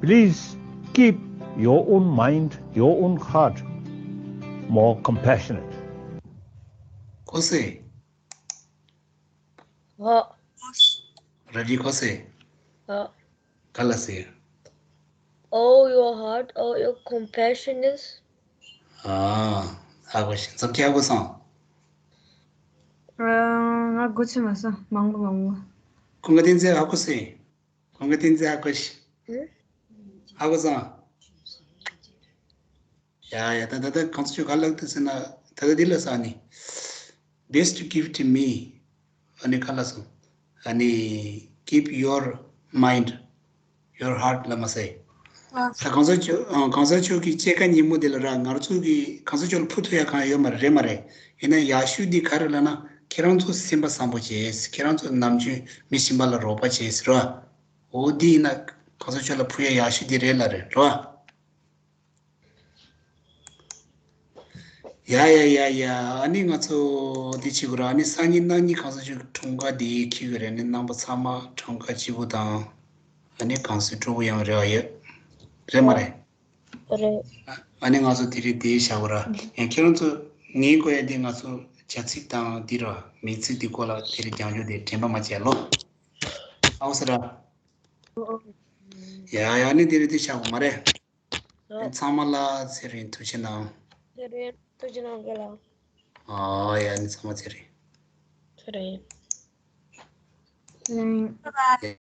please keep your own mind, your own heart more compassionate. ཁོ་སེ། ཧོ། ར་ཇི་ཁོ་སེ། ཧོ། ག་ལ་སེ། Oh, your heart, oh, your compassion is. ཨ། ཧ་གོ་ཤིང་ཙམ་ཁྱེད་ཧ་གོ་སོང་། ང་སྒོ་ཕྱེ་མ་སོང་། མང་པོ་མང་པོ། ཁོང་ག་བསྟན་འཛིན་ཧ་གོ་སེ། ཁོང་ག་བསྟན་འཛིན་ཧ་གོ་ཤི། ཧུ། ཧ་གོ་སོང་། ཡ་ཡ་ད་ད་ད་གང་ཚོ་ཆོས་ག་ལག་ཏུ་ཟེར་ན་ད་ད་འདི་ལ་ས་ནི། Best gift to me. ཨ་ནི་ག་ལ་སོང་། ཨ་ནི་keep your mind, your heart ལ་མ་ཟེར། ད་གང་ཟག་ཆོས་ཨ་གང་ཟག་ཆོས་ཀྱི་སྐྱེས་སྐར་ཉིན་མོ་དེ་ལ་ར་ང་ཚོ་གི་གང་ཟག་ཆོས་ལ་ཕུལ་ཐུབ་ཡ་གང་ཡོད་མ་རེད། རེད་མ་རེད། ཡིན་ན་ཡག་ཤོས་འདི་ག་རེ་ལབ་ན་ཁྱེད་རང་ཚོ་སེམས་པ་བཟང་པོ་བྱས། ཁྱེད་རང་ཚོ་ནམ་རྒྱུན་མི་གཞན་པ་ལ་རོགས་པ་བྱས་ཟེར་བ། འོ་འདི་ཡིན་ན་གང་ཟག་ཆོས་ལ་ཕུལ་ཡ་ཡག་ཤོས་འདི་རེད་ལ་རེད་རོ། ཡ་ཡ་ཡ་ཡ། ཨ་ནི་ང་ཚོ་འདི་བྱེད་དགོས་ར། ཨ་ནི་སང་ཉིན་གནངས་ཉིན་གང་ཟག་ཆོས་ཀྱི་འཁྲུངས་སྐར་འདི་འཁེལ་གི་རེད། ནི་རྣམ་པ་ཚང་མ་འཁྲུངས་སྐར་སྐྱིད་པོ་དང་། ཨ་ནི་གང་ཟག་སྤྲོ་པོ་ཡོང་རེ་བ་ཡོད། རེད་མ་རེད། རེད། ཨ་ནི་ང་ཚོ་དེ་རིང་དེ་བཞག་གོ་ར། ཡང་ཁྱེད་རང་ཚོ་ངའི་དགོས་ཡ་དེ་ང་ཚོ་བྱ་ཚིག་དང་འདི་ར་མིང་ཚིག་འདི་སྐོར་ལ་དེ་རིང་རྒྱང་སྐྱོད་དེ་དྲན་པ་མ་བརྗེད་ལོ། ཨའོ་ས་ར། ཡ་ཡ་ནི་དེ་རིང་དེ་བཞག་གོ་མ་རེད། ཚང་མ་ལ་ཚེ་རིང་ཐུགས་རྗེ་གནང་། ཚེ་རིང་ཐུགས་རྗེ་གནང་ག་ལ། ཨ་ཡ་ནི་ཚང་མ་ཚེ་རིང་། ཚེ་རིང་། ཨུམ།